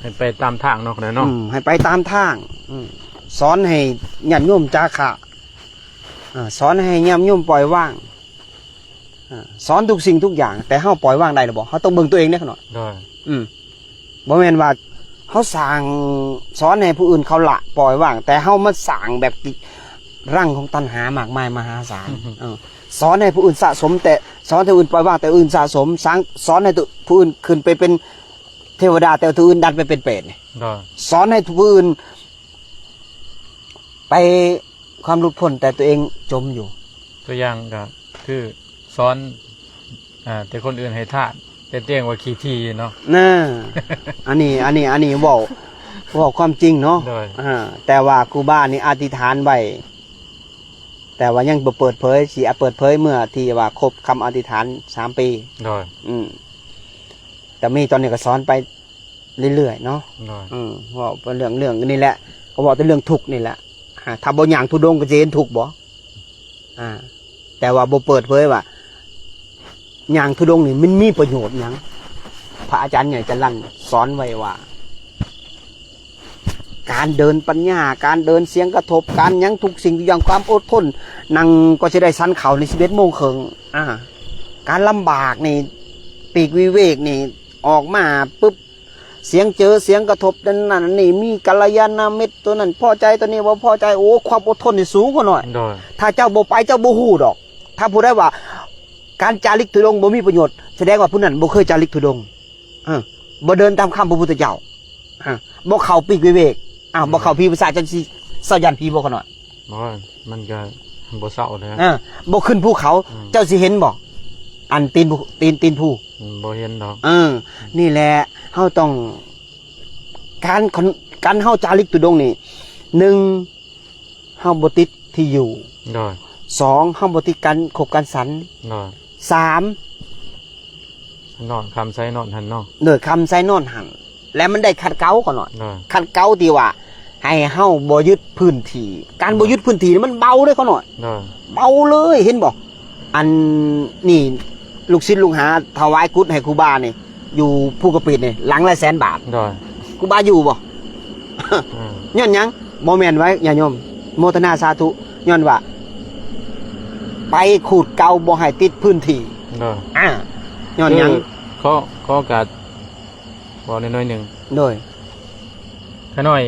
ໃຫ້ໄປຕາມທາງເນາະ ເນາະ. ອືມ ໃຫ້ໄປຕາມທາງ. ອືມ ສອນໃຫ້ຍາດໂຍມຈາຄະ ອ່າ ສອນໃຫ້ຍາດໂຍມປ່ອຍວາງ ອ່າ ສອນທຸກສິ່ງທຸກຢ່າງ ແຕ່ເຮົາປ່ອຍວາງໄດ້ຫຼືບໍ່? ເຮົາຕ້ອງເບິ່ງຕົວເອງເດ້ ຂະນ້ອຍ. ໂດຍ ອືມ ບໍ່ແມ່ນວ່າເຮົາສ້າງ ສອນໃຫ້ຜູ້ອື່ນເຂົາລະ ປ່ອຍວາງ ແຕ່ເຮົາມາສ້າງແບບ ລັງຂອງຕັນຫາມາກມາຍມະຫາສານ. ເອີ ສອນໃຫ້ຜູ້ອື່ນສະສົມ ແຕ່ ສອນໃຫ້ຜູ້ອື່ນປ່ອຍວາງ ແຕ່ອື່ນສະສົມ. ສ້າງ ສອນໃຫ້ຜູ້ອື່ນຂຶ້ນໄປເປັນເທວະດາ ແຕ່ຜູ້ອື່ນດັນໄປເປັນເປດ. ໂດຍ ສອນໃຫ້ຜູ້ອື່ນໄປຄວາມຫຼຸດພົ້ນ ແຕ່ຕົວເອງຈົມຢູ່. ຕົວຢ່າງກໍຄືສອນ ອ່າ ແຕ່ຄົນອື່ນໃຫ້ທານ ແຕ່ຕົວເອງວ່າຂີ້ຖີ່ເນາະ. ນະ ອັນນີ້ ອັນນີ້ ອັນນີ້ເວົ້າ ເວົ້າຄວາມຈິງເນາະ. ໂດຍ ອ່າ ແຕ່ວ່າຄູບານີ້ອະທິຖານໄວ້ ແຕ່ວ່າຍັງບໍ່ເປີດເຜີຍ ຊິເປີດເຜີຍເມື່ອທີ່ວ່າຄົບຄຳອະທິຖານສາມປີ. ໂດຍ ອືມ ແຕ່ມີຕອນນີ້ກໍສອນໄປເລື້ອຍໆເນາະ. ໂດຍ ອືມ ເວົ້າເລື່ອງ ເລື່ອງນີ້ແຫຼະ ກໍເວົ້າແຕ່ເລື່ອງທຸກນີ້ແຫຼະ. ຖ້າບໍ່ຍ່າງທຸດົງກໍຊິເຫັນທຸກບໍ່? ອ່າ ແຕ່ວ່າບໍ່ເປີດເຜີຍວ່າຍ່າງທຸດົງນີ້ມັນມີປະໂຫຍດຫຍັງ. ພະອາຈານໃຫຍ່ຈະລັນສອນໄວ້ວ່າ ການເດີນປັນຍາ ການເດີນສຽງກະທົບ ການຫຍັງ ທຸກສິ່ງທຸກຢ່າງ ຄວາມອົດທົນ ນັ່ງກໍຊິໄດ້ສັນເຂົ້າໃນສິບເອັດໂມງເຄິ່ງ. ອ່າ ການລຳບາກນີ້ ປີກວິເວກນີ້ ອອກມາປຶບ ສຽງເຈີ ສຽງກະທົບ ນັ້ນນັ້ນນີ້ ມີກັນລະຍານະມິດ ຕົວນັ້ນພໍໃຈ ຕົວນີ້ບໍ່ພໍໃຈ. ໂອ້ ຄວາມອົດທົນນີ້ສູງກວ່າໜ້ອຍ. ໂດຍ ຖ້າເຈົ້າບໍ່ໄປ ເຈົ້າບໍ່ຮູ້ດອກ. ຖ້າຜູ້ໃດວ່າການຈາລິກທຸດົງບໍ່ມີປະໂຫຍດ ສະແດງວ່າຜູ້ນັ້ນບໍ່ເຄີຍຈາລິກທຸດົງ. ເອີ ບໍ່ເດີນຕາມຄຳພະພຸດທະເຈົ້າ. ເອີ ບໍ່ເຂົ້າປີກວິເວກ. ອ້າວ ບໍ່ເຂົ້າພີປະສາດ ຈັ່ງຊິເຊົາຢ້ານຜີບໍ່ ຂະນ້ອຍ? ໂອ້ຍ ມັນກໍບໍ່ເຊົາແຫຼະ. ເອີ ບໍ່ຂຶ້ນພູເຂົາ. ອືມ ເຈົ້າຊິເຫັນບໍ່ ອັນຕີນ ຕີນ ຕີນພູ? ອືມ ບໍ່ເຫັນດອກ. ເອີ ນີ້ແຫຼະ ເຮົາຕ້ອງ ການ ການເຮົາຈາລິກທຸດົງນີ້ ໜຶ່ງ ເຮົາບໍ່ຕິດທີ່ຢູ່. ໂດຍ ສອງ ເຮົາບໍ່ຕິດການຄົບການສັນ. ໂດຍ ສາມ ນອນ ຄ່ຳໃສນອນຫັ້ນເນາະ. ໂດຍ ຄ່ຳໃສນອນຫັ້ນ ແລະ ມັນໄດ້ຂັດເກົາ ຂະນ້ອຍ. ໂດຍ ຂັດເກົາທີ່ວ່າໃຫ້ເຮົາບໍ່ຍຶດພື້ນທີ່. ການບໍ່ຍຶດພື້ນທີ່ນີ້ມັນເບົາເດ້ ຂະນ້ອຍ. ໂດຍ ເບົາເລີຍ ເຫັນບໍ່? ອັນນີ້ລູກສິດລູກຫາຖວາຍກຸດໃຫ້ຄູບານີ້ ຢູ່ພູກະປິດນີ້ ຫຼັງລະແສນບາດ. ໂດຍ ຄູບາຢູ່ບໍ່? ອືມ ຍ້ອນຫຍັງ? ບໍ່ແມ່ນໄວ້ຍາດໂຍມ ໂມທະນາສາທຸ. ຍ້ອນວ່າໄປຂູດເກົ່າ ບໍ່ໃຫ້ຕິດພື້ນທີ່. ໂດຍ ອ່າ ຍ້ອນຫຍັງ? ຂໍ ຂໍໂອກາດເວົ້າໜ້ອຍໜຶ່ງ. ໂດຍ ຂ້ານ້ອຍ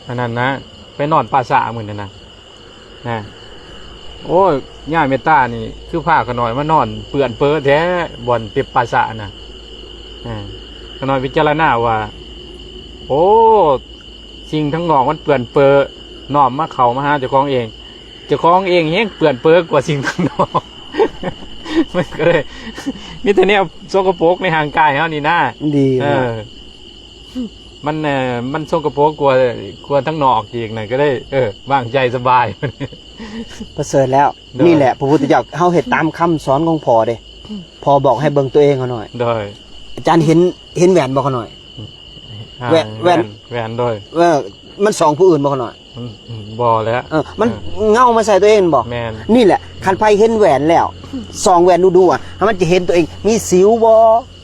ອັນນັ້ນນະ ໄປນອນປ່າຊ້າມື້ນັ້ນນະ ນະ ໂອ້ຍ ຍາເມດຕານີ້ຄືພາຂ້ານ້ອຍມານອນເປື້ອນເປິແທ້ ບ່ອນຕິດປ່າຊ້ານະ. ເອີ ຂ້ານ້ອຍພິຈາລະນາວ່າ ໂອ້ ສິ່ງທາງນອກມັນເປື້ອນເປິ ນ້ອມມາເຂົ້າມາຫາເຈົ້າຂອງເອງ. ເຈົ້າຂອງເອງແຮງເປື້ອນເປິກວ່າສິ່ງຂ້າງນອກ. ມັນກໍເລີຍມີແຕ່ແນວສົກກະປົກໃນຮ່າງກາຍເຮົານີ້ນະ. ດີ ເອີ ນະ. ມັນ ເອີ ມັນສົກກະປົກກວ່າ ກວ່າທາງນອກອີກນະ ກໍເລີຍ ເອີ ວາງໃຈສະບາຍ. ປະເສີດແລ້ວ. ໂດຍ. ນີ້ແຫຼະ ພະພຸດທະເຈົ້າ ເຮົາເຮັດຕາມຄຳສອນຂອງພໍ່ເດ້. ພໍ່ບອກໃຫ້ເບິ່ງຕົວເອງເຂົາໜ້ອຍ. ໂດຍ. ອາຈານເຫັນ ເຫັນແຫວນບໍ່ເຂົາໜ້ອຍ? ອ່າ ແຫວນ ແຫວນ ແຫວນ ໂດຍ. ເອີ ມັນສ່ອງຜູ້ອື່ນບໍ່ເຂົາໜ້ອຍ? ອືມ ບໍ່ແຫຼະ. ເອີ ມັນ ເອີ ເງົາມາໃສ່ຕົວເອງແມ່ນບໍ່? ແມ່ນ. ນີ້ແຫຼະ ຄັນໃຜເຫັນແຫວນແລ້ວ ສ່ອງແຫວນດຸໆ ອະ ມັນຈະເຫັນຕົວເອງ ມີສິວບໍ່?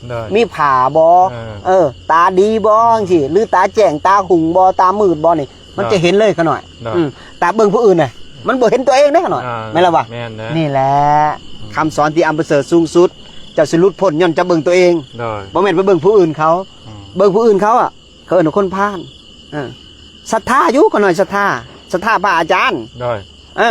ໂດຍ. ມີຜ້າບໍ່? ເອີ ເອີ ຕາດີບໍ່? ຈັ່ງຊີ້ ຫຼືຕາແຈ້ງ ຕາຮຸ່ງບໍ່? ຕາມືດບໍ່? ນີ້ ມັນຈະເຫັນເລີຍຂະນ້ອຍ. ໂດຍ. ອືມ ແຕ່ເບິ່ງຜູ້ອື່ນນະ ມັນບໍ່ເຫັນຕົວເອງເດ້ຂະນ້ອຍ. ອ່າ ແມ່ນລະວະ? ແມ່ນແຫຼະ. ນີ້ແຫຼະ ອືມ ຄຳສອນທີ່ອຳປະເສີດສູງສຸດ ເຈົ້າຊິຫຼຸດພົ້ນຍ້ອນເຈົ້າເບິ່ງຕົວເອງ. ໂດຍ. ບໍ່ແມ່ນໄປເບິ່ງຜູ້ອື່ນເຂົາ. ອືມ ເບິ່ງຜູ້ອື່ນເຂົາອະ ເຂົາເອີ້ນວ່າຄົນພານ. ເອີ ສັດທາຢູ່ຂະນ້ອຍ ສັດທາ ສັດທາພະອາຈານ. ໂດຍ. ເອີ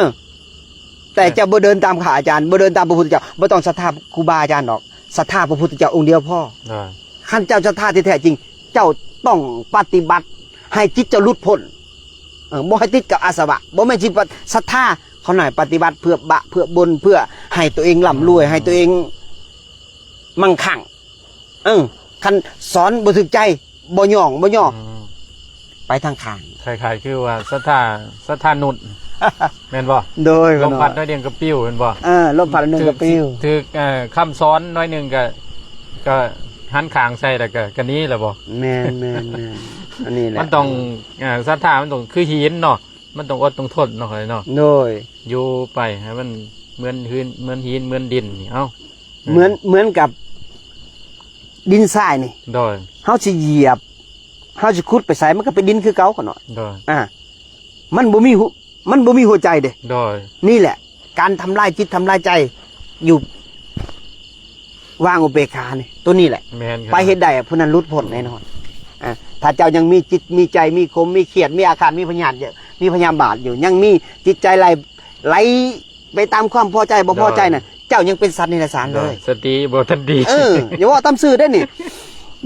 ແຕ່ເຈົ້າບໍ່ເດີນຕາມພະອາຈານ ບໍ່ເດີນຕາມພະພຸດທະເຈົ້າ ບໍ່ຕ້ອງສັດທາຄູບາອາຈານດອກ ສັດທາພະພຸດທະເຈົ້າອົງດຽວພໍ. ໂດຍ. ຄັນເຈົ້າສັດທາທີ່ແທ້ຈິງ ເຈົ້າຕ້ອງປະຕິບັດໃຫ້ຈິດເຈົ້າຫຼຸດພົ້ນ. ເອີ ບໍ່ໃຫ້ຕິດກັບອາສະວະ. ບໍ່ແມ່ນຊິປະ ສັດທາເຂົາໜ້ອຍ ປະຕິບັດເພື່ອບະ ເພື່ອບົນ ເພື່ອໃຫ້ຕົວເອງລ່ຳລວຍ ໃຫ້ຕົວເອງມັ່ງຄັ່ງ. ເອີ ຄັນສອນບໍ່ຖືກໃຈ ບໍ່ຍ້ອງ ບໍ່ຍໍ້ ອືມ ໄປທາງຂ້າງ. ຄ້າຍໆຄືວ່າສັດທາ ສັດທານຸດ ແມ່ນບໍ່? ໂດຍ. ລົມພັດໜ້ອຍດຽວກໍປິວ ແມ່ນບໍ່? ເອີ ລົມພັດໜ້ອຍໜຶ່ງກໍປິວ. ຖືກ ຖືກ ເອີ ຄຳສອນໜ້ອຍໜຶ່ງກໍ ກໍຫັນຂ້າງໃສ່ແລ້ວກໍ ກໍໜີແລ້ວບໍ່? ແມ່ນໆໆ ອັນນີ້ແຫຼະ ມັນຕ້ອງ ເອີ ສັດທາມັນຕ້ອງຄືຫີນເນາະ ມັນຕ້ອງອົດຕ້ອງທົນເນາະ ເນາະ. ໂດຍ. ຢູ່ໄປໃຫ້ມັນເໝືອນຫີນ ເໝືອນຫີນເໝືອນດິນນີ້ ເອົ້າ ເອີ ເໝືອນ ເໝືອນກັບດິນຊາຍນີ້. ໂດຍ. ເຮົາຊິຢຽບ ເຮົາຊິຂຸດໄປໃສ ມັນກໍເປັນດິນຄືເກົ່າຂະນ້ອຍ. ໂດຍ. ອ່າ ມັນບໍ່ມີຫົວ ມັນບໍ່ມີຫົວໃຈເດ້. ໂດຍ. ນີ້ແຫຼະ ການທຳລາຍຈິດທຳລາຍໃຈຢູ່ ວາງອຸເບກຂານີ້ ໂຕນີ້ແຫຼະ. ແມ່ນ. ໄປເຮັດໄດ້ ຜູ້ນັ້ນຫຼຸດພົ້ນແນ່ນອນ. ອ່າ ຖ້າເຈົ້າຍັງມີຈິດມີໃຈ ມີຂົມ ມີຄຽດ ມີອາຄາດ ມີພະຍາດ ມີພະຍາບາດຢູ່ ຍັງມີຈິດໃຈໄຫຼ ໄຫຼໄປຕາມຄວາມພໍໃຈບໍ່ພໍໃຈນັ້ນ ໂດຍ ເຈົ້າຍັງເປັນສັດນິລະສານເລີຍ. ໂດຍ. ສະຕິບໍ່ທັນດີ. ເອີ ຢ່າເວົ້າຕາມຊື່ເດ້ນີ້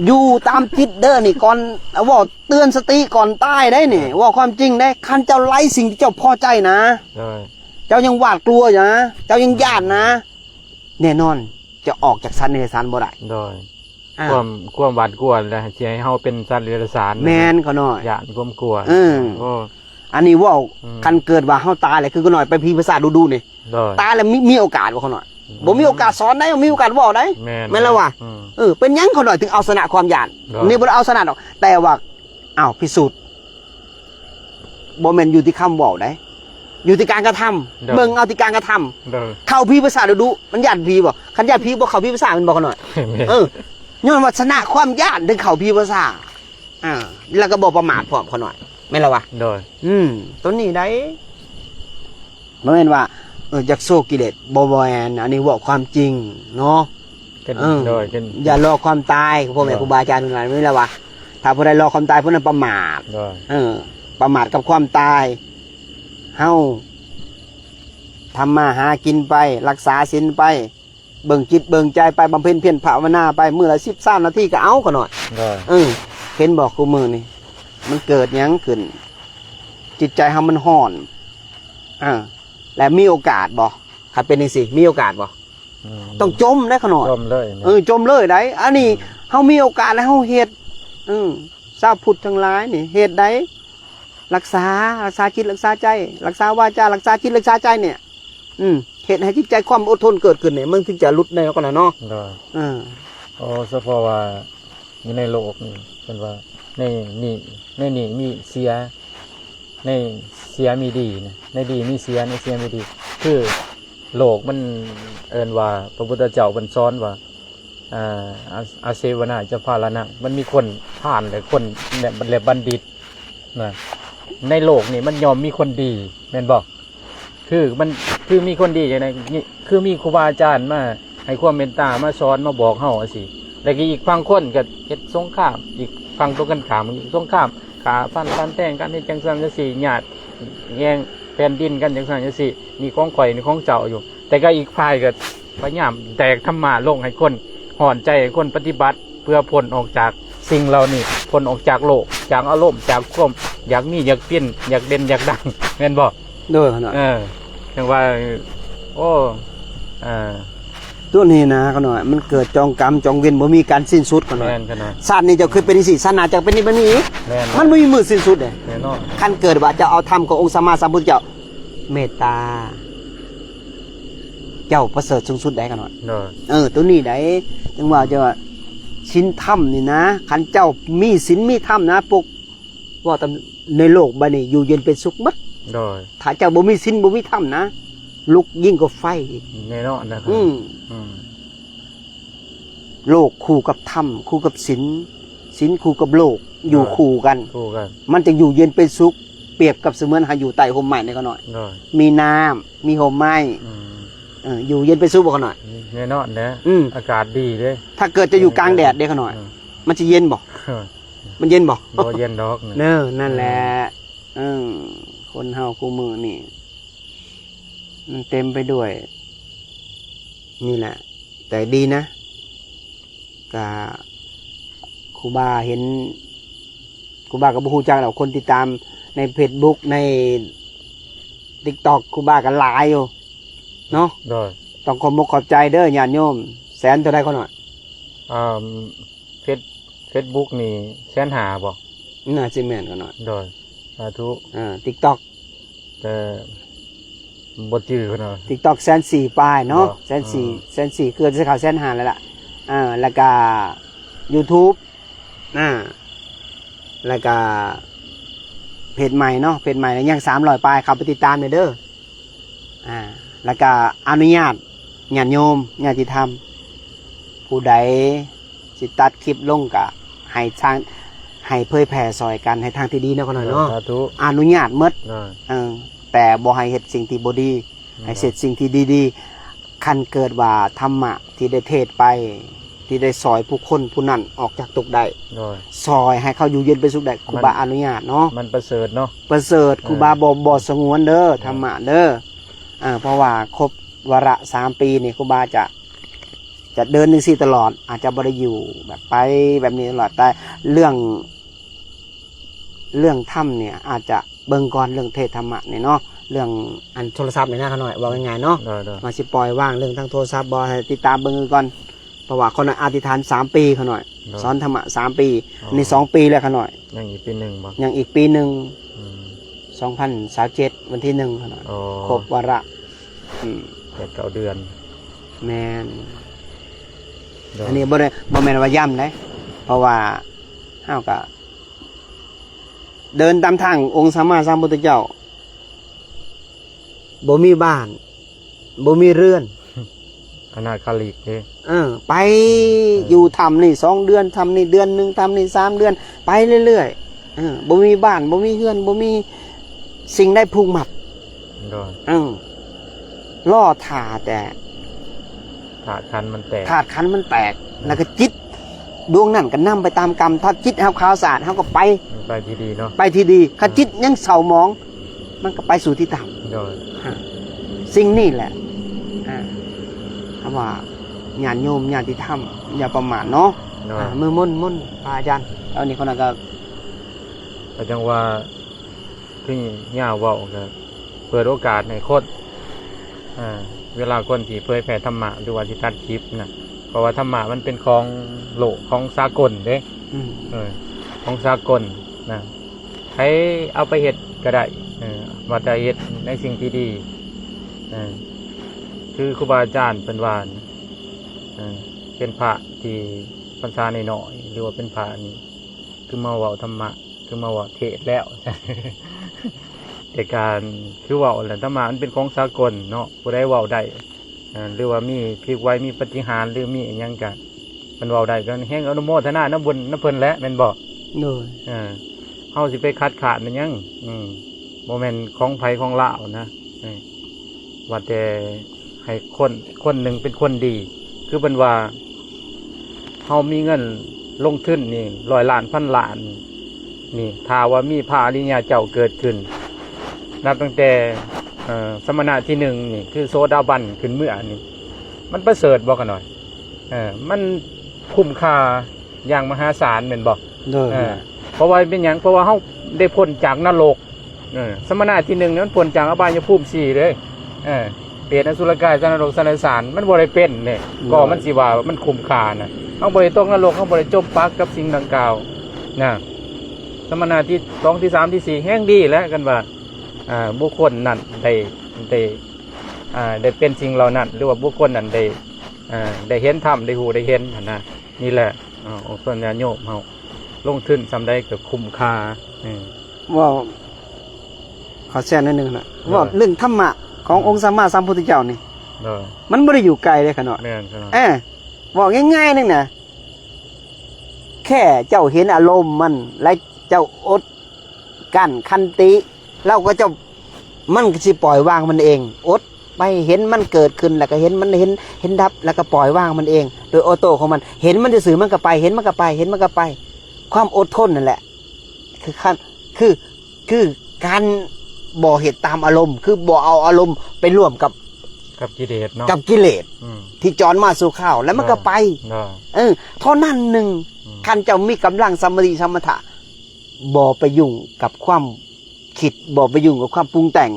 ຢູ່ຕາມຈິດເດີນີ້ ກ່ອນ ເວົ້າເຕືອນສະຕິກ່ອນຕາຍໄດ໋ນີ້. ໂດຍ. ເວົ້າຄວາມຈິງໄດ໋ ຄັນເຈົ້າໄຫຼສິ່ງທີ່ເຈົ້າພໍໃຈນະ. ໂດຍ. ເຈົ້າຍັງຫວາດກົວຢູ່ນະ ເຈົ້າຍັງຢ້ານນະ ແນ່ນອນ ຈະອອກຈາກສັດນິລະສານບໍ່ໄດ້. ໂດຍ. ອ່າ ຄວາມ ຄວາມຫວາດກົວແຫຼະ ຊິໃຫ້ເຮົາເປັນສັດເດຍລະສານ. ແມ່ນ ຂະນ້ອຍ ຢ້ານຄວາມກົວ. ເອີ ໂອ້ ອັນນີ້ເວົ້າ ອືມ ຄັນເກີດວ່າເຮົາຕາຍແລ້ວ ຄືຂະນ້ອຍໄປຜີພາສາດຸໆນີ້. ໂດຍ. ຕາຍແລ້ວມີ ມີໂອກາດບໍ່ຂະນ້ອຍ? ອືມ ບໍ່ມີໂອກາດສອນໄດ້ ມີໂອກາດເວົ້າໄດ້. ແມ່ນ ແມ່ນລະວະ. ອືມ ເອີ ເປັນຫຍັງຂະນ້ອຍເຖິງເອົາຊະນະຄວາມຢ້ານ? ໂດຍ. ນີ້ບໍ່ໄດ້ເອົາຊະນະດອກ ແຕ່ວ່າ ອ້າວ ພິສູດ ບໍ່ແມ່ນຢູ່ທີ່ຄຳເວົ້າໃດ ຢູ່ທີ່ການກະທຳ. ໂດຍ. ເບິ່ງເອົາທີ່ການກະທຳ. ໂດຍ. ເຂົ້າຜີພາສາດຸໆ ມັນຢ້ານຜີບໍ່? ຄັນຢ້ານຜີບໍ່ເຂົ້າຜີພາສາ ແມ່ນບໍ່ຂະນ້ອຍ? ແມ່ນ. ເອີ ຍ້ອນວ່າຊະນະຄວາມຢ້ານ ເຖິງເຂົ້າຜີພາສາ. ອ່າ ແລ້ວກໍບໍ່ປະໝາດພ້ອມຂະນ້ອຍ ແມ່ນລະວະ? ໂດຍ. ອືມ ໂຕນີ້ໄດ໋ ບໍ່ແມ່ນວ່າ ເອີ ຢາກໂຊກິເລດ ບໍ່ແມ່ນ ອັນນີ້ເວົ້າຄວາມຈິງເນາະ. ເອີ ໂດຍ ຢ່າລໍຄວາມຕາຍ ພໍ່ແມ່ ໂດຍ ຄູບາອາຈານເພິ່ນວ່າ ແມ່ນລະວະ? ຖ້າຜູ້ໃດລໍຄວາມຕາຍ ຜູ້ນັ້ນປະໝາດ. ໂດຍ. ເອີ ປະໝາດກັບຄວາມຕາຍ. ເຮົາທຳມາຫາກິນໄປ ລັກສາສິນໄປ ເບິ່ງຈິດເບິ່ງໃຈໄປ ບຳເພັນພຽນພາວະນາໄປ ມື້ລະສິບ ສາມນາທີກໍເອົາຂະນ້ອຍ. ໂດຍ. ເອີ ເຫັນບໍ່ ຄູ່ມື້ນີ້ມັນເກີດຫຍັງຂຶ້ນ? ຈິດໃຈເຮົາມັນຮ້ອນ. ເອີ ແລະ ມີໂອກາດບໍ່? ຄັນເປັນຈັ່ງຊີ້ ມີໂອກາດບໍ່? ອືມ ຕ້ອງຈົ່ມໄດ໋ຂະນ້ອຍ ຈົ່ມເລີຍ. ເອີ ຈົ່ມເລີຍໄດ໋. ອັນນີ້ ອືມ ເຮົາມີໂອກາດແລ້ວເຮົາເຮັດ. ເອີ ຊາວພຸດທັງຫຼາຍນີ້ເຮັດໄດ໋ ລັກສາ ລັກສາຈິດ ລັກສາໃຈ ລັກສາວາຈາ ລັກສາຈິດ ລັກສາໃຈນີ້. ອືມ ເຮັດໃຫ້ຈິດໃຈຄວາມອົດທົນເກີດຂຶ້ນນີ້ ມັນເຖິງຈະຫຼຸດໄດ້ກໍລະເນາະ. ໂດຍ. ເອີ ໂອ້ ສະເພາະວ່າຢູ່ໃນໂລກນີ້ ເພິ່ນວ່າໃນນີ້ ໃນນີ້ມີເສຍ ໃນເສຍມີດີນະ ໃນດີມີເສຍ ໃນເສຍມີດີ. ຄືໂລກມັນເອີ້ນວ່າ ພະພຸດທະເຈົ້າເພິ່ນສອນວ່າ ອ່າ ອາ ອາເສວະນາຈະພາລະນັງ ມັນມີຄົນພານ ແລະ ຄົນ ແລະ ແລະ ບັນດິດນະ. ໃນໂລກນີ້ມັນຍ່ອມມີຄົນດີ ແມ່ນບໍ່? ຄືມັນ ຄືມີຄົນດີຈັ່ງໃດ? ຄືມີຄູບາອາຈານມາໃຫ້ຄວາມເມດຕາ ມາສອນ ມາບອກເຮົາຈັ່ງຊີ້ ແລ້ວກໍອີກຝັ່ງຄົນກໍເຮັດສົງຄາມ ອີກຝັ່ງຕົງກັນຂ້າມ ອີກສົງຄາມ ຂ້າຟັນ ຟັນແທງກັນ ເຮັດຈັ່ງຊັ້ນຈັ່ງຊີ້ ຍາດແຍ່ງແຜ່ນດິນກັນ ຈັ່ງຊັ້ນຈັ່ງຊີ້ ນີ້ຂອງຂ້ອຍ ນີ້ຂອງເຈົ້າຢູ່ ແຕ່ກໍອີກຝ່າຍກໍ ພະຍາຍາມແດກທຳມາລົງໃຫ້ຄົນຮ້ອນໃຈ ໃຫ້ຄົນປະຕິບັດ ເພື່ອພົ້ນອອກຈາກສິ່ງເຫຼົ່ານີ້ ພົ້ນອອກຈາກໂລກ ຈາກອາລົມ ຈາກຄວາມຢາກມີ ຢາກເປັນ ຢາກເດັ່ນ ຢາກດັງ ແມ່ນບໍ່? ໂດຍ ເອີ ຈັ່ງວ່າ ໂອ້ ເອີ ຕົວນີ້ນະ ຂ້ານ້ອຍ ມັນເກີດຈອງກຳຈອງເວນ ບໍ່ມີການສິ້ນສຸດ ຂ້ານ້ອຍ. ແມ່ນ ຂ້ານ້ອຍ. ຊາດນີ້ເຈົ້າເຄີຍເປັນຈັ່ງຊີ້ ຊາດໜ້າເຈົ້າເປັນນີ້ ເປັນນີ້ອີກ. ແມ່ນ. ມັນບໍ່ມີມື້ສິ້ນສຸດເດ້. ແນ່ນອນ. ຄັນເກີດວ່າເຈົ້າເອົາທຳຂອງອົງສຳມາສຳພຸດທະເຈົ້າ ເມດຕາ ເຈົ້າປະເສີດສູງສຸດໄດ໋ ຂ້ານ້ອຍ. ໂດຍ. ເອີ ຕົວນີ້ໄດ໋ ຈັ່ງວ່າເຈົ້າວ່າ ສິນທຳນີ້ນະ ຄັນເຈົ້າມີສິນມີທຳນະ ປົກ ເວົ້າຕາມ ໃນໂລກໃບນີ້ຢູ່ເຢັນເປັນສຸກໝົດ. ໂດຍ. ຖ້າເຈົ້າບໍ່ມີສິນບໍ່ມີທຳນະ ລຸກຍິ່ງກວ່າໄຟອີກ. ແນ່ນອນນະ. ອືມ ອືມ ໂລກຄູ່ກັບທຳ ຄູ່ກັບສິນ ສິນຄູ່ກັບໂລກ ຢູ່ ໂດຍ ຄູ່ກັນ ຄູ່ກັນ ມັນຈະຢູ່ເຢັນເປັນສຸກ ປຽບກັບສະເໝືອນເຮົາຢູ່ໃຕ້ຮົ່ມໄມ້ນີ້ ຂ້ານ້ອຍ. ໂດຍ. ມີນ້ຳ ມີຮົ່ມໄມ້. ອືມ ເອີ ຢູ່ເຢັນເປັນສຸກບໍ່ ຂ້ານ້ອຍ? ແນ່ນອນແຫຼະ. ອືມ ອາກາດດີເດ້. ຖ້າເກີດເຈົ້າຢູ່ກາງແດດເດ້ ຂ້ານ້ອຍ? ອືມ ມັນຊິເຢັນບໍ່? ມັນເຢັນບໍ່? ບໍ່ເຢັນດອກ. ເນີ ນັ້ນແຫຼະ. ເອີ ເອີ ຄົນເຮົາຄູ່ມື້ນີ້ ມັນເຕັມໄປດ້ວຍ ນີ້ແຫຼະ. ແຕ່ດີນະ ກະຄູບາເຫັນ ຄູບາກໍບໍ່ຮູ້ຈັກດອກ ຄົນຕິດຕາມໃນເຟສບຸກ ໃນຕິກຕັອກ ຄູບາກໍຫຼາຍຢູ່ເນາະ. ໂດຍ. ຕ້ອງຂອບມົກຂອບໃຈເດີຍາດໂຍມ. ແສນເທົ່າໃດ ຂ້ານ້ອຍ? ອ່າ ເຟສ ເຟສບຸກນີ້ແສນຫ້າບໍ່? ໜ້າຊິແມ່ນ ຂ້ານ້ອຍ. ໂດຍ. ສາທຸ. ອ່າ ຕິກຕັອກ ແຕ່ບໍ່ຈື່ເນາະ. ຕິກຕັອກແສນສີ່ປາຍເນາະ. ບໍ່ ແສນສີ່ ເອີ ແສນສີ່ ເກືອບຊິເຂົ້າແສນຫ້າແລ້ວລະ. ອ່າ ແລ້ວກະຢູທູບ ອ່າ ແລ້ວກະເພຈໃໝ່ເນາະ ເພຈໃໝ່ຍັງສາມຮ້ອຍປາຍ ເຂົ້າໄປຕິດຕາມແດ່ເດີ. ອ່າ ແລ້ວກະອະນຸຍາດຍາດໂຍມ ຍາດຕິທຳ ຜູ້ໃດ ຊິຕັດຄລິບລົງກະໃຫ້ທາງ ໃຫ້ເຜີຍແຜ່ຊ່ອຍກັນໃນທາງທີ່ດີເນາະ ຂ້ານ້ອຍເນາະ. ສາທຸ. ອະນຸຍາດໝົດ. ເອີ ແຕ່ບໍ່ໃຫ້ເຮັດສິ່ງທີ່ບໍ່ດີ ອືມ ໃຫ້ເຮັດສິ່ງທີ່ດີໆ. ຄັນເກີດວ່າທຳມະທີ່ໄດ້ເທດໄປ ທີ່ໄດ້ຊ່ອຍຜູ້ຄົນຜູ້ນັ້ນອອກຈາກທຸກໄດ້ ໂດຍ ຊ່ອຍໃຫ້ເຂົາຢູ່ເຢັນເປັນສຸກໄດ້ ຄູບາອະນຸຍາດເນາະ. ມັນປະເສີດເນາະ. ປະເສີດ. ເອີ ຄູບາບໍ່ ບໍ່ສະຫງວນເດີ ເອີ ທຳມະເດີ. ເອີ ເພາະວ່າຄົບວາລະສາມປີນີ້ ຄູບາຈະ ຈະເດີນຈັ່ງຊີ້ຕະຫຼອດ ອາດຈະບໍ່ໄດ້ຢູ່ແບບໄປແບບນີ້ຕະຫຼອດ ແຕ່ເລື່ອງ ເລື່ອງທຳນີ້ອາດຈະເບິ່ງກ່ອນ ເລື່ອງເທດທຳມະນີ້ເນາະ ເລື່ອງອັນໂທລະສັບນີ້ນະ ຂ້ານ້ອຍ ເວົ້າງ່າຍໆເນາະ. ໂດຍ ໂດຍ. ວ່າຊິປ່ອຍວາງເລື່ອງທາງໂທລະສັບບໍ່ ໃຫ້ຕິດຕາມເບິ່ງກ່ອນ ເພາະວ່າຂ້ານ້ອຍອະທິຖານສາມປີ ຂ້ານ້ອຍ. ໂດຍ. ສອນທຳມະສາມປີ. ອໍ. ນີ້ສອງປີແລ້ວ ຂ້ານ້ອຍ. ຍັງອີກປີໜຶ່ງບໍ່? ຍັງອີກປີໜຶ່ງ. ອືມ. ສອງພັນຊາວເຈັດ ວັນທີໜຶ່ງຫັ້ນນະ. ອໍ. ຄົບວາລະ ອືມ ແປດເກົ້າເດືອນ. ແມ່ນ. ໂດຍ. ອັນນີ້ບໍ່ໄດ້ ບໍ່ແມ່ນວ່າຢ້ຳເດ້ ເພາະວ່າເຮົາກະເດີນຕາມທາງອົງສຳມາສຳພຸດທະເຈົ້າ ບໍ່ມີບ້ານ ບໍ່ມີເຮືອນ. ອະນາຄາລິກເດ້. ເອີ ໄປ ເອີ ຢູ່ຖ້ຳນີ້ສອງເດືອນ ຖ້ຳນີ້ເດືອນໜຶ່ງ ຖ້ຳນີ້ສາມເດືອນ ໄປເລື້ອຍໆ. ເອີ ບໍ່ມີບ້ານ ບໍ່ມີເຮືອນ ບໍ່ມີສິ່ງໃດຜູກມັດ. ໂດຍ. ເອີ ລໍຖ້າແຕ່ ທາດຂັນມັນແຕກ ທາດຂັນມັນແຕກ ເອີ ແລ້ວກໍຈິດດວງນັ້ນກໍນຳໄປຕາມກຳ. ຖ້າຈິດເຮົາຂາວສະອາດ ເຮົາກໍໄປ ໄປທີ່ດີເນາະ. ໄປທີ່ດີ. ຄັນ ເອີ ຈິດຍັງເສົ້າໝອງ ມັນກໍໄປສູ່ທີ່ຕ່ຳ. ໂດຍ. ອາ ສິ່ງນີ້ແຫຼະ ອາ ຄຳວ່າຍາດໂຍມຍາດຕິທຳ ຢ່າປະໝາດເນາະ. ໂດຍ. ອາ ມືມົນ ມົນ ພະອາຈານ ເອົານີ້ຄົນນັ້ນກໍ ກໍຈັ່ງວ່າ ຄືຍາວເວົ້າ ກໍເປີດໂອກາດໃຫ້ຄົນ ອາ ເວລາຄົນທີ່ເຜີຍແຜ່ທຳມະ ຫຼືວ່າຊິຕັດຄລິບນະ ເພາະວ່າທຳມະມັນເປັນຂອງໂລກ ຂອງສາກົນເດ້. ອືມ. ເອີ ຂອງສາກົນນະ ໃຜເອົາໄປເຮັດກໍໄດ້ ເອີ ວ່າແຕ່ເຮັດໃນສິ່ງທີ່ດີ. ເອີ ຄືຄູບາອາຈານເພິ່ນວ່າ ເອີ ເປັນພະທີ່ພັນສານ້ອຍໆ ຫຼືວ່າເປັນພະນີ້ ຄືມາເວົ້າທຳມະ ຄືມາເວົ້າເທດແລ້ວ ແຕ່ການ ຄືເວົ້າແຫຼະ ທຳມະມັນເປັນຂອງສາກົນເນາະ ຜູ້ໃດເວົ້າໄດ້ ເອີ ຫຼືວ່າມີພິກໄວ ມີປາຕິຫານ ຫຼືມີອີ່ຫຍັງກະ ເພິ່ນເວົ້າໄດ້ ກໍແຮ່ງອະນຸໂມທະນານຳບຸນນຳເພິ່ນແຫຼະ ແມ່ນບໍ່? ໂດຍ. ເອີ ເຮົາຊິໄປຄັດຄ້ານມັນຫຍັງ? ອືມ ບໍ່ແມ່ນຂອງໃຜຂອງລາວນະ ເອີ ວ່າແຕ່ ໃຫ້ຄົນ ຄົນໜຶ່ງເປັນຄົນດີ ຄືເພິ່ນວ່າ ເຮົາມີເງິນລົງທຶນນີ້ ຮ້ອຍລ້ານ ພັນລ້ານນີ້ ຖ້າວ່າມີພະອະລິຍະເຈົ້າເກີດຂຶ້ນ ນັບຕັ້ງແຕ່ ເອີ ສະມະນະທີໜຶ່ງນີ້ ຄືໂສດາບັນຂຶ້ນເມືອນີ້ ມັນປະເສີດບໍ່ ຂ້ານ້ອຍ? ເອີ ມັນຄຸ້ມຄ່າຢ່າງມະຫາສານແມ່ນບໍ່? ໂດຍ. ເອີ ເພາະວ່າເປັນຫຍັງ? ເພາະວ່າເຮົາໄດ້ພົ້ນຈາກນະລົກ. ເອີ ສະມະນະທີໜຶ່ງນີ້ມັນພົ້ນຈາກອະບາຍະພູມສີ່ເດ້. ເອີ ເປດອະສຸລະກາຍ ສັດນະລົກ ສັດນະສານ ມັນບໍ່ໄດ້ເປັນເດ້ ບໍ່ ກໍມັນຊິວ່າມັນຄຸ້ມຄ່ານະ. ເຮົາບໍ່ໄດ້ຕົກນະລົກ ເຮົາບໍ່ໄດ້ຈົມປັກກັບສິ່ງດັ່ງກ່າວນະ. ສຳມະນາທີສອງ ທີສາມ ທີສີ່ ແຮງດີແຫຼະ ຄັນວ່າ ອ່າ ບຸກຄົນນັ້ນໄດ້ ໄດ້ ອ່າ ໄດ້ເປັນສິ່ງເຫຼົ່ານັ້ນ ຫຼືວ່າບຸກຄົນນັ້ນໄດ້ ອ່າ ໄດ້ເຫັນທຳ ໄດ້ຮູ້ໄດ້ເຫັນຫັ້ນນະ. ນີ້ແຫຼະ ເອີ ອົງຊົນຍາດໂຍມເຮົາລົງທຶນສ່ຳໃດກໍຄຸ້ມຄ່າ. ເອີ ເວົ້າ ຂໍແຊກໜ້ອຍໜຶ່ງນະ ເອີ ເວົ້າເລື່ອງທຳມະຂອງ ເອີ ອົງສຳມາສຳພຸດທະເຈົ້ານີ້ ເອີ ມັນບໍ່ໄດ້ຢູ່ໄກເດ້ຂະນ້ອຍ. ແມ່ນຂະນ້ອຍ. ເອີ ເວົ້າງ່າຍໆໜຶ່ງນະ ແຄ່ເຈົ້າເຫັນອາລົມມັນ ແລະ ເຈົ້າອົດກັ້ນຂັນຕິ ລາວກໍຈະ ມັນກໍຊິປ່ອຍວາງມັນເອງ. ອົດໄປ ເຫັນມັນເກີດຂຶ້ນ ແລ້ວກໍເຫັນມັນ ເຫັນ ເຫັນດັບ ແລ້ວກໍປ່ອຍວາງມັນເອງ ໂດຍອອໂຕ້ຂອງມັນ. ເຫັນມັນຊື່ໆ ມັນກໍໄປ ເຫັນມັນກໍໄປ ເຫັນມັນກໍໄປ. ຄວາມອົດທົນນັ້ນແຫຼະ ຄືຂັ້ນ ຄື ຄືການບໍ່ເຮັດຕາມອາລົມ ຄືບໍ່ເອົາອາລົມໄປຮ່ວມກັບ ກັບກິເລດເນາະ ກັບກິເລດ ອືມ ທີ່ຈອນມາຊົ່ວຄາວ ແລ້ວມັນກໍໄປ. ເອີ ເອີ ເທົ່ານັ້ນໜຶ່ງ. ອືມ ຄັນເຈົ້າມີກຳລັງສະມາທິສະມະຖະ ບໍ່ໄປຫຍຸ້ງກັບຄວາມຄິດ ບໍ່ໄປຫຍຸ້ງກັບຄວາມປຸງແຕ່ງ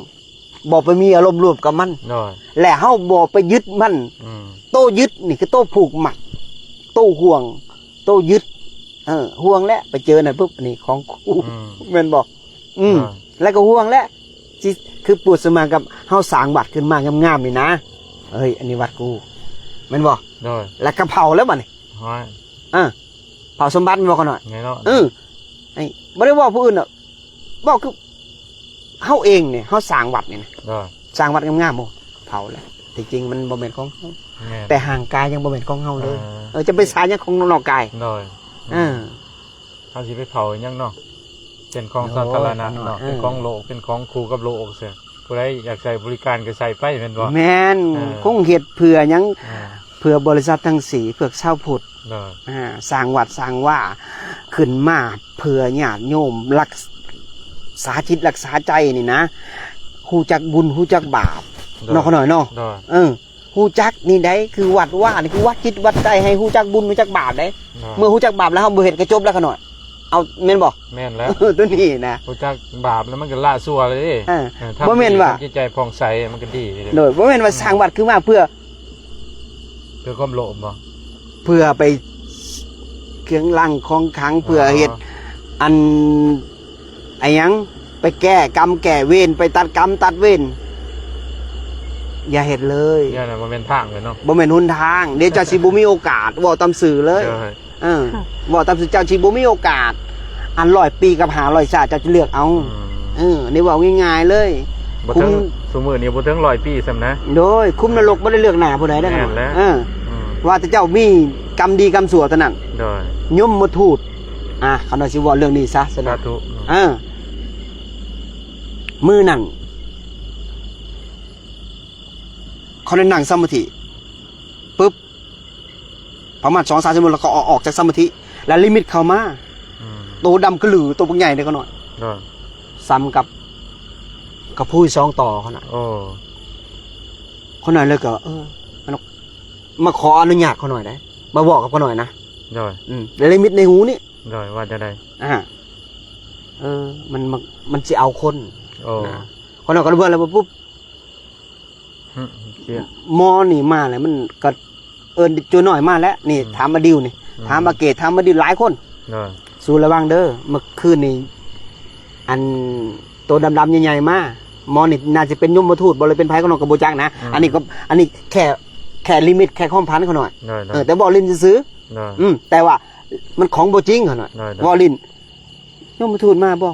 ບໍ່ໄປມີອາລົມຮ່ວມກັບມັນ ໂດຍ ແລະ ເຮົາບໍ່ໄປຍຶດມັນ. ອືມ ໂຕຍຶດນີ້ຄືໂຕຜູກມັດ ໂຕຫ່ວງ ໂຕຍຶດ. ເອີ ຫ່ວງແຫຼະ ໄປເຈີນັ້ນປຶບ ອັນນີ້ຂອງກູ ອືມ ແມ່ນບໍ່? ອືມ ໂດຍ ແລ້ວກໍຫ່ວງແຫຼະ ຊິ ຄືປຽບສະມານກັບເຮົາສ້າງວັດຂຶ້ນມາງາມໆນີ້ນະ ເອີຍ ອັນນີ້ວັດກູ ແມ່ນບໍ່? ໂດຍ ແລ້ວກໍເຜົາແລ້ວບັດນີ້. ໂອ້ຍ ເອີ ເຜົາສົມບັດແມ່ນບໍ່ຂະນ້ອຍ? ແນ່ນອນ. ເອີ ໄອ້ ບໍ່ໄດ້ເວົ້າຜູ້ອື່ນດອກ ເວົ້າຄືເຮົາເອງນີ້ ເຮົາສ້າງວັດນີ້ນະ ໂດຍ ສ້າງວັດງາມໆ ໂອ້ ເຜົາແລ້ວ. ທີ່ຈິງມັນບໍ່ແມ່ນຂອງເຮົາ ແມ່ນ ແຕ່ຮ່າງກາຍຍັງບໍ່ແມ່ນຂອງເຮົາເລີຍ. ເອີ ເອີ ຈະໄປສາຫຍັງຂອງນອກກາຍ? ໂດຍ ເອີ ເຮົາຊິໄປເຜົາຫຍັງເນາະ ເປັນຂອງສາທາລະນະເນາະ ໂອ້ຍ ເອີ ເປັນຂອງໂລກ ເປັນຂອງຄູ່ກັບໂລກ ເອີ ຜູ້ໃດຢາກໃຊ້ບໍລິການກໍໃຊ້ໄປແມ່ນບໍ່? ແມ່ນ ເອີ ຄົງເຮັດເພື່ອຫຍັງ? ເອີ ເພື່ອບໍລິສັດທັງສີ່ ເພື່ອຊາວພຸດ ໂດຍ ອ່າ ສ້າງວັດສ້າງວາຂຶ້ນມາເພື່ອຍາດໂຍມ ຮັກສາຈິດຮັກສາໃຈນີ້ນະ ຮູ້ຈັກບຸນຮູ້ຈັກບາບ ໂດຍ ເນາະ ຂະນ້ອຍເນາະ ໂດຍ ເອີ ຮູ້ຈັກນີ້ໃດ ຄືວັດວານີ້ ຄືວັດຈິດວັດໃຈ ໃຫ້ຮູ້ຈັກບຸນຮູ້ຈັກບາບໃດ ໂດຍ ເມື່ອຮູ້ຈັກບາບແລ້ວ ເຮົາບໍ່ເຮັດກໍຈົບແລ້ວ ຂະນ້ອຍ. ເອົາ ແມ່ນບໍ່? ແມ່ນແລ້ວ ໂຕນີ້ນະ ຮູ້ຈັກບາບແລ້ວມັນກໍລະຊົ່ວເລີຍເດ້. ເອີ ເອີ ທຳ ບໍ່ແມ່ນວ່າ ໃຫ້ຈິດໃຈຜ່ອງໃສ ມັນກໍດີເດ້. ໂດຍ ບໍ່ແມ່ນວ່າ ອືມ ສ້າງວັດຂຶ້ນມາເພື່ອ ເພື່ອຄວາມໂລບບໍ່? ເພື່ອໄປເຄື່ອງລັງຂອງຂັງ ອໍ ເພື່ອເຮັດອັນ ອາຫຍັງ ໄປແກ້ກຳແກ້ເວນ ໄປຕັດກຳຕັດເວນ ຢ່າເຮັດເລີຍ. ແນວນັ້ນບໍ່ແມ່ນທາງເລີຍເນາະ ບໍ່ແມ່ນຫົນທາງ. ດຽວເຈົ້າຊິບໍ່ມີໂອກາດ ເວົ້າຕາມຊື່ເລີຍ ໂດຍ ເອີ ເວົ້າຕາມຊື່ ເຈົ້າຊິບໍ່ມີໂອກາດ ອັນຮ້ອຍປີກັບຫ້າຮ້ອຍຊາດ ເຈົ້າຈະເລືອກເອົາ. ອືມ ເອີ ນີ້ເວົ້າງ່າຍໆເລີຍ ບໍ່ເຖິງ ຊຸມມື້ນີ້ບໍ່ເຖິງຮ້ອຍປີຊ້ຳນະ. ໂດຍ ຂຸມນະລົກບໍ່ໄດ້ເລືອກໜ້າຜູ້ໃດເດ້ ແມ່ນແລ້ວ ເອີ ອືມ ວ່າແຕ່ເຈົ້າມີກຳດີກຳຊົ່ວເທົ່ານັ້ນ. ໂດຍ ຍົມມະທູດ ອ່າ ຂ້ານ້ອຍຊິເວົ້າເລື່ອງນີ້ຊະຊັ້ນນະ ສາທຸ ເອີ ມື້ນັ້ນ ຂ້ອຍໄດ້ນັ່ງສະມາທິປຶບ ປະມານສອງສາມຊົ່ວໂມງ ແລ້ວກໍອອກ ອອກຈາກສະມາທິ ແລ້ວນິມິດເຂົ້າມາ ອືມ ໂຕດຳກະລື ໂຕບັກໃຫຍ່ເດ້ຂ້ານ້ອຍ ໂດຍ ສ່ຳກັບ ກັບພູສອງຕໍ່ຂະນ້ອຍ. ໂອ້ ຂ້ານ້ອຍເລີຍກໍ ເອີ ມາຂໍອະນຸຍາດຂ້ານ້ອຍໄດ໋ ມາເວົ້າກັບຂ້ານ້ອຍນະ. ໂດຍ ອືມ ແລ້ວນິມິດໃນຫູນີ້. ໂດຍ ວ່າຈັ່ງໃດ? ອ່າ ເອີ ມັນ ມັນ ມັນຊິເອົາຄົນ ໂອ້ ນະ. ຂ້ານ້ອຍກໍເບິ່ງແລ້ວປຶບ ຫື ເສຍ ໝໍນີ້ມາແລ້ວ ມັນກໍເອີ້ນໂຈນ້ອຍມາແລ້ວນີ້ ອືມ ຖາມອາດິວນີ້ ອືມ ຖາມອາເກດ ຖາມອາດິວຫຼາຍຄົນ. ໂດຍ ສູລະວັງເດີ ເມື່ອຄືນນີ້ ອັນໂຕດຳໆໃຫຍ່ໆມາ ໝໍນີ້ໜ້າຈະເປັນຍົມມະທູດບໍ່ ຫຼືເປັນໃຜ ຂ້ານ້ອຍກໍບໍ່ຈັກນະ. ອືມ ອັນນີ້ກໍ ອັນນີ້ແຄ່ ແຄ່ນິມິດ ແຄ່ຄວາມຝັນຂ້ານ້ອຍ. ໂດຍ ໂດຍ ເອີ ແຕ່ເວົ້າຫຼິ້ນຊື່ໆ. ໂດຍ ອືມ ແຕ່ວ່າມັນຂອງບໍ່ຈິງຫັ້ນນະ. ໂດຍ ເວົ້າຫຼິ້ນ ຍົມມະທູດມາບໍ່?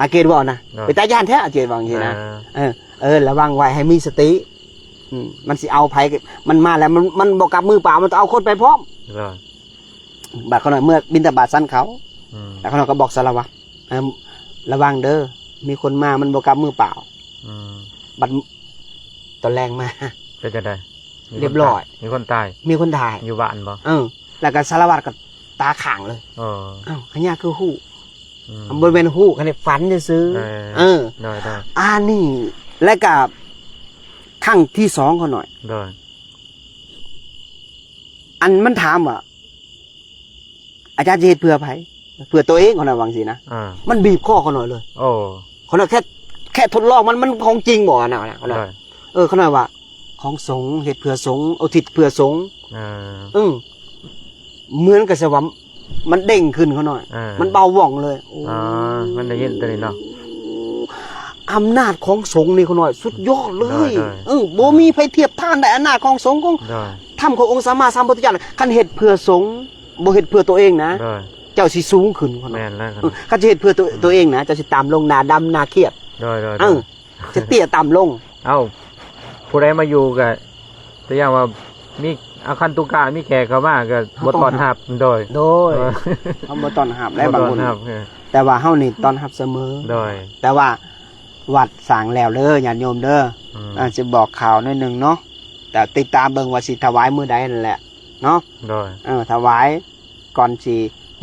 ອາເກດເວົ້ານະ. ໂດຍ ເປັນຕາຢ້ານແທ້ ອາເກດວ່າຈັ່ງຊີ້ນະ. ເອີ ເອີ ເອີ ລະວັງໄວ້ໃຫ້ມີສະຕິ. ອືມ ມັນຊິເອົາໃຜ ມັນມາແລ້ວ ມັນ ມັນບໍ່ກັບມືເປົ່າ ມັນຕ້ອງເອົາຄົນໄປພ້ອມ. ໂດຍ ບາດຂ້ານ້ອຍເມືອບິນທະບາດສັນເຂົາ ອືມ ແລ້ວຂ້ານ້ອຍກໍບອກສາລະວັດ ເອີ ລະວັງເດີ ມີຄົນມາ ມັນບໍ່ກັບມືເປົ່າ. ອືມ ບັດຕອນແລງມາ ເປັນຈັ່ງໃດ? ມີຄົນຕາຍ ຮຽບຮ້ອຍ ມີຄົນຕາຍ ມີຄົນຕາຍ ຢູ່ບ້ານບໍ່? ເອີ ແລ້ວກໍສາລະວັດກໍຕາຄ້າງເລີຍ. ເອີ ອ້າວ ພະຍາຄືຮູ້? ອືມ ບໍ່ແມ່ນຮູ້ ຄັນໄດ້ຝັນຊື່ໆ. ເອີ ເອີ ໂດຍໆ ອັນນີ້ ແລ້ວກໍຄັ້ງທີສອງຂ້ານ້ອຍ. ໂດຍ ອັນມັນຖາມວ່າ ອາຈານຊິເຮັດເພື່ອໃຜ? ເພື່ອໂຕເອງ ຂ້ານ້ອຍວ່າຈັ່ງຊີ້ນະ. ອ່າ ມັນບີບຄໍຂ້ານ້ອຍເລີຍ. ໂອ້ ຂ້ານ້ອຍແຄ່ ແຄ່ທົດລອງ ມັນ ມັນຂອງຈິງບໍ່ນະ ຂ້ານ້ອຍ. ໂດຍ ເອີ ຂ້ານ້ອຍວ່າ ຂອງສົງ ເຮັດເພື່ອສົງ ອຸທິດເພື່ອສົງ ອ່າ ເອີ ເໝືອນກັບສະຫວ່າງມັນເດັ່ງຂຶ້ນເຂົາໜ້ອຍ ອ່າ ມັນເບົາວ່ອງເລີຍ ໂອ້ ອ່າ ມັນໄດ້ຍິນຕົວນີ້ເນາະ ອຳນາດຂອງສົງນີ້ເຂົາໜ້ອຍ ສຸດຍອດເລີຍ ໂດຍ ໂດຍ ເອີ ບໍ່ມີໃຜທຽບທານໄດ້ ອຳນາດຂອງສົງ ຂອງ ໂດຍ ທຳຂອງອົງສຳມາສຳພຸດທະເຈົ້າ ຄັນເຮັດເພື່ອສົງ ບໍ່ເຮັດເພື່ອຕົວເອງນະ ໂດຍ ເຈົ້າຊິສູງຂຶ້ນເຂົາໜ້ອຍ ແມ່ນແລ້ວ ເອີ ຄັນຊິເຮັດເພື່ອຕົວ ຕົວເອງນະ ເຈົ້າຊິຕ່ຳລົງ ໜ້າດຳ ໜ້າຄຽບ ໂດຍ ໂດຍ ເອີ ໂດຍ ຈະເຕ້ຍຕ່ຳລົງ ເອົ້າ ຜູ້ໃດມາຢູ່ກໍ ຕົວຢ່າງວ່າມີອາຄັນຕຸກະ ມີແຂກເຂົ້າມາກໍ ເຮົາ ບໍ່ຕ້ອນຮັບ ຕ້ອນຮັບ ໂດຍ ໂດຍ ເອີ ເຮົາບໍ່ຕ້ອນຮັບແລ້ວ ບໍ່ຕ້ອນຮັບ ບາງຄົນ ເອີ ແຕ່ວ່າເຮົານີ້ຕ້ອນຮັບສະເໝີ ໂດຍ ແຕ່ວ່າວັດສ້າງແລ້ວເດີ ຍາດໂຍມເດີ ອືມ ອາ ຊິບອກຂ່າວໜ້ອຍໜຶ່ງເນາະ ແຕ່ຕິດຕາມເບິ່ງວ່າຊິຖວາຍມື້ໃດນັ້ນແຫຼະເນາະ ໂດຍ ເອີ ຖວາຍ ກ່ອນຊິ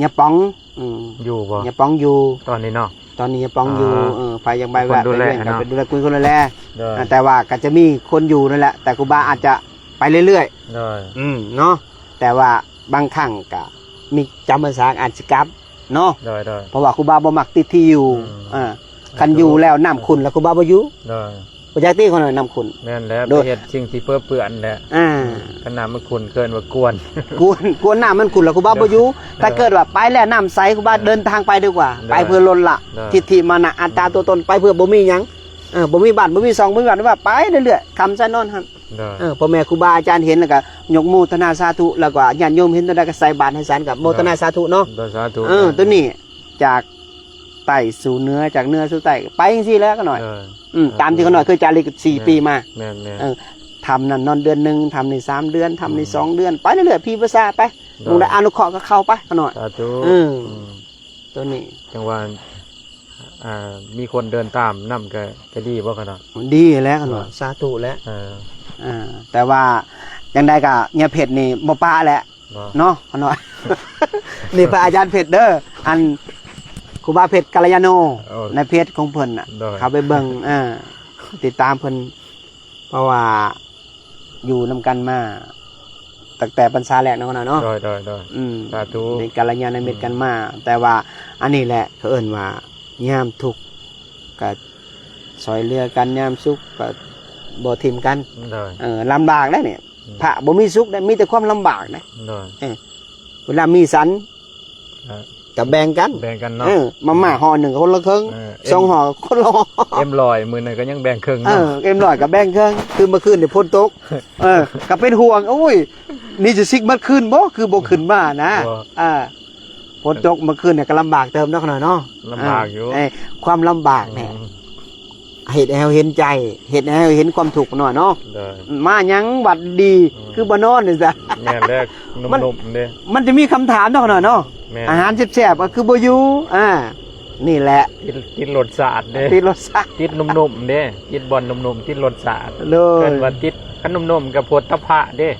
ຍາປອງ ອືມ ຢູ່ບໍ່? ຍາປອງຢູ່ ຕອນນີ້ເນາະ ຕອນນີ້ຍາປອງຢູ່ ອໍ ເອີ ໃຜຢາກໄປແວະ ໄປເວນ ເປັນຄົນດູແລ ເນາະ ເປັນຜູ້ດູແລ ຄົນດູແລ ໂດຍ ອ່າ ແຕ່ວ່າກໍຈະມີຄົນຢູ່ນັ້ນແຫຼະ ແຕ່ຄູບາອາດຈະໄປເລື້ອຍໆ ໂດຍ ອືມ ເນາະ ແຕ່ວ່າບາງຄັ້ງກໍມີຈຳພັນສາອາດຊິກັບເນາະ ໂດຍ ໂດຍ ເພາະວ່າຄູບາບໍ່ມັກຕິດທີ່ຢູ່ ອືມ ເອີ ຄັນຢູ່ແລ້ວນ້ຳຂຸ້ນແລ້ວຄູບາບໍ່ຢູ່ ໂດຍ ບໍ່ຈັກຕິ ຂະນ້ອຍ ນ້ຳຂຸ້ນ ແມ່ນແລ້ວ ໂດຍ ໄປເຮັດສິ່ງທີ່ເປິເປື້ອນແຫຼະ ອ່າ ຄັນນ້ຳມັນຂຸ້ນເອີ້ນວ່າກວນ ກວນ ກວນນ້ຳມັນຂຸ້ນແລ້ວຄູບາບໍ່ຢູ່ ໂດຍ ຖ້າເກີດວ່າໄປແລ້ວນ້ຳໃສ ຄູບາ ໂດຍ ເດີນທາງໄປດີກວ່າ ໂດຍ ໄປເພື່ອລົດລະ ໂດຍ ທິດຖິມານະ ອັດຕາຕົວຕົນ ໄປເພື່ອບໍ່ມີຫຍັງ ເອີ ບໍ່ມີບ້ານ ບໍ່ມີຊ່ອງ ບໍ່ມີວັດ ວ່າໄປເລື້ອຍໆ ຄ່ຳໃສນອນຫັ້ນ ໂດຍ ເອີ ພໍ່ແມ່ຄູບາອາຈານເຫັນແລ້ວກໍຍົກໂມທະນາສາທຸ ແລ້ວກໍຍາດໂຍມເຫັນຕົວໃດກໍໃສ່ບາດໃຫ້ສັນ ກໍໂມທະນາສາທຸເນາະ ໂດຍ ສາທຸ ເອີ ໂຕນີ້ຈາກໃຕ້ສູ່ເໜືອ ຈາກເໜືອສູ່ໃຕ້ ໄປຈັ່ງຊີ້ແຫຼະຂະນ້ອຍ ໂດຍ ອືມ ຕາມທີ່ຂະນ້ອຍເຄີຍຈາລິກສີ່ ແມ່ນ ປີມາ ແມ່ນໆ ເອີ ຖ້ຳນັ້ນນອນເດືອນໜຶ່ງ ຖ້ຳນີ້ສາມເດືອນ ຖ້ຳນີ້ ອືມ ສອງເດືອນ ໄປເລື້ອຍໆ ຜີປີສາດໄປ ໂດຍ ໝ່ອງໃດອະນຸເຄາະກໍເຂົ້າໄປຂະນ້ອຍ ສາທຸ ເອີ ອືມ ໂຕນີ້ ຈັ່ງວ່າ ອ່າ ມີຄົນເດີນຕາມນຳກໍ ກໍດີບໍ່ຂະນ້ອຍ? ດີແຫຼະຂະນ້ອຍ ເອີ ສາທຸແຫຼະ ເອີ ອ່າ ແຕ່ວ່າຈັ່ງໃດກໍຍາເພັດນີ້ບໍ່ປະແຫຼະ ເນາະ ເນາະ ຂະນ້ອຍ ນີ້ພະອາຈານເພັດເດີ ອັນ ຄູບາເພັດ ກັນລະຍາໂນ ໂອ້ ໃນເພຈຂອງເພິ່ນນະ ໂດຍ ເຂົ້າໄປເບິ່ງ ເອີ ຕິດຕາມເພິ່ນ ເພາະວ່າຢູ່ນຳກັນມາຕັ້ງແຕ່ພັນສາແລກເນາະ ຂະນ້ອຍເນາະ ໂດຍ ໂດຍ ໂດຍ ອືມ ສາທຸ ເປັນກັນລະຍານະມິດກັນມາ ອືມ ແຕ່ວ່າອັນນີ້ແຫຼະ ເຂົາເອີ້ນວ່າຍາມທຸກກໍຊ່ອຍເຫຼືອກັນ ຍາມສຸກກໍບໍ່ຖິ້ມກັນ ໂດຍ ເອີ ລຳບາກໄດ໋ນີ້ ອືມ ພະບໍ່ມີສຸກໄດ໋ ມີແຕ່ຄວາມລຳບາກໄດ໋ ໂດຍ ເອີ ເວລາມີສັນ ອ່າ ກໍແບ່ງກັນ ແບ່ງກັນເນາະ ເອີ ມາມ່າຫໍ່ໜຶ່ງຄົນລະເຄິ່ງ ເອີ ສອງຫໍ່ຄົນລະຫໍ່ ເອັມຮ້ອຍມື້ນັ້ນກໍຍັງແບ່ງເຄິ່ງ ເອີ ເນາະ ເອັມຮ້ອຍກໍແບ່ງເຄິ່ງ ຄືເມື່ອຄືນນີ້ຝົນຕົກ ເອີ ກໍເປັນຫ່ວງ ໂອ້ຍ ນີ້ຈະຊິກມັດຄືນບໍ່ ຄືບໍ່ຂຶ້ນມານະ ບໍ່ ອ່າ ຝົນຕົກເມື່ອຄືນນີ້ກໍລຳບາກເຕີບເນາະ ຂະນ້ອຍເນາະ ລຳບາກຢູ່ ເອີ ຄວາມລຳບາກນີ້ ອືມ ເຮັດໃຫ້ເຮົາເຫັນໃຈ ເຮັດໃຫ້ເຮົາເຫັນຄວາມທຸກໜ້ອຍເນາະ ໂດຍ ມາຫຍັງວັດດີ ອືມ ຄືບໍ່ນອນນີ້ຊະ ແມ່ນແລ້ວ ໜຸ່ມໆເດ້ ມັນຈະມີຄຳຖາມເນາະ ຂະນ້ອຍເນາະ ແມ່ນ ອາຫານແຊບໆກໍຄືບໍ່ຢູ່ ອ່າ ນີ້ແຫຼະ ຕິດ ຕິດລົດຊາດເດ້ ຕິດລົດຊາດ ຕິດໜຸ່ມໆເດ້ ຕິດບ່ອນໜຸ່ມໆ ຕິດລົດຊາດ ໂດຍ ເອີ້ນວ່າຕິດ ຄັນໜຸ່ມໆກໍໂຜດຖະພະເດ້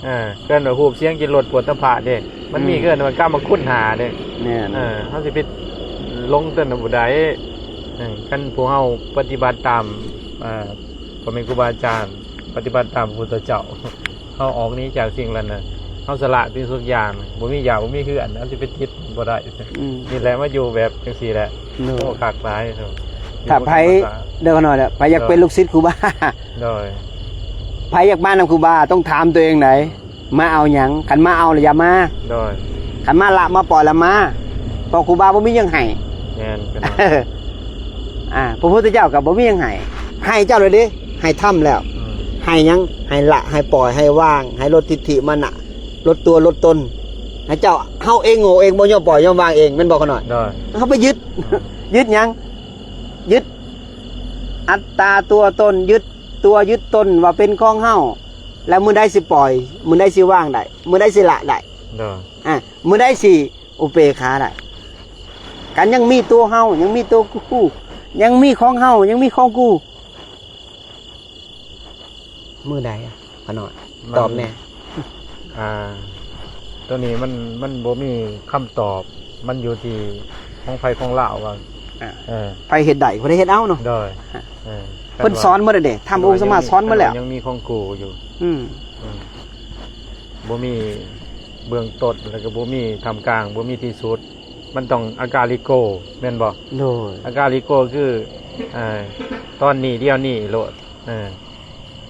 ເອີ ເອີ້ນວ່າຮູບສຽງກິ່ນລົດໂຜດຖະພະເດ້ ມັນມີ ອືມ ເອີ້ນວ່າກາມະຄຸນຫ້າເດ້ ແມ່ນ ເອີ ເຮົາຊິໄປຫຼົງຕົວນັ້ນບໍ່ໄດ້ ເອີ ຄັນພວກເຮົາປະຕິບັດຕາມ ເອີ ພໍ່ແມ່ຄູບາອາຈານ ປະຕິບັດຕາມພະພຸດທະເຈົ້າ ເຮົາອອກໜີຈາກສິ່ງເຫຼົ່ານັ້ນ ເຮົາສະຫຼະທຸກສິ່ງທຸກຢ່າງ ບໍ່ມີຢາກບໍ່ມີເຮືອນ ເຮົາຊິໄປຕິດບໍ່ໄດ້ ອືມ ນີ້ແຫຼະ ມາຢູ່ແບບຈັ່ງຊີ້ແຫຼະ ໂອ້ ຄັກຫຼາຍ ຖ້າໃຜ ເດີ ຂະນ້ອຍເດີ ໃຜຢາກເປັນລູກສິດຄູບາ ໂດຍ ໃຜຢາກມານຳຄູບາ ຕ້ອງຖາມຕົວເອງໃດ ມາເອົາຫຍັງ? ຄັນມາເອົາແລ້ວຢ່າມາ ໂດຍ ຄັນມາລະມາປ່ອຍແລ້ວມາ ເພາະຄູບາບໍ່ມີຫຍັງໃຫ້ ແມ່ນ ອ່າ ພະພຸດທະເຈົ້າກໍບໍ່ມີຫຍັງໃຫ້ ໃຫ້ເຈົ້າແລ້ວເດ້ ໃຫ້ທຳແລ້ວ ອືມ ໃຫ້ຫຍັງ? ໃຫ້ລະ ໃຫ້ປ່ອຍ ໃຫ້ວາງ ໃຫ້ລົດທິດຖິມານະ ລົດຕົວລົດຕົນ ໃຫ້ເຈົ້າ ເຮົາເອງໂງ່ເອງ ບໍ່ຍອມປ່ອຍຍອມວາງເອງ ແມ່ນບໍ່ຂະນ້ອຍ? ໂດຍ ເຮົາໄປຍຶດ ອືມ ຍຶດຫຍັງ? ຍຶດອັດຕາຕົວຕົນ ຍຶດຕົວຍຶດຕົນວ່າເປັນຂອງເຮົາ ແລ້ວມື້ໃດຊິປ່ອຍ? ມື້ໃດຊິວາງໄດ້? ມື້ໃດຊິລະໄດ້? ໂດຍ ອ່າ ມື້ໃດຊິອຸເປກຂາໄດ້? ຄັນຍັງມີຕົວເຮົາ ຍັງມີຕົວກູ ຍັງມີຂອງເຮົາ ຍັງມີຂອງກູ ມື້ໃດ ຂະນ້ອຍ? ມັນ ຕອບແດ່. ອ່າ ໂຕນີ້ມັນ ມັນບໍ່ມີຄຳຕອບ ມັນຢູ່ທີ່ຂອງໃຜຂອງລາວວ່າ ອ່າ ເອີ ໃຜເຮັດໄດ້ ຜູ້ໃດເຮັດເອົາເນາະ. ໂດຍ ເອີ ເພິ່ນສອນໝົດແລ້ວເດ້ ທຳອົງສາມາດສອນໝົດແລ້ວ ຍັງມີຂອງກູຢູ່. ອືມ ອືມ ບໍ່ມີເບື້ອງຕົ້ນ ແລ້ວກໍບໍ່ມີທ່າມກາງ ບໍ່ມີທີ່ສຸດ ມັນຕ້ອງອາກາລິໂກ ແມ່ນບໍ່? ໂດຍ ອາກາລິໂກຄື ເອີ ຕອນນີ້ດຽວນີ້ໂລດ ເ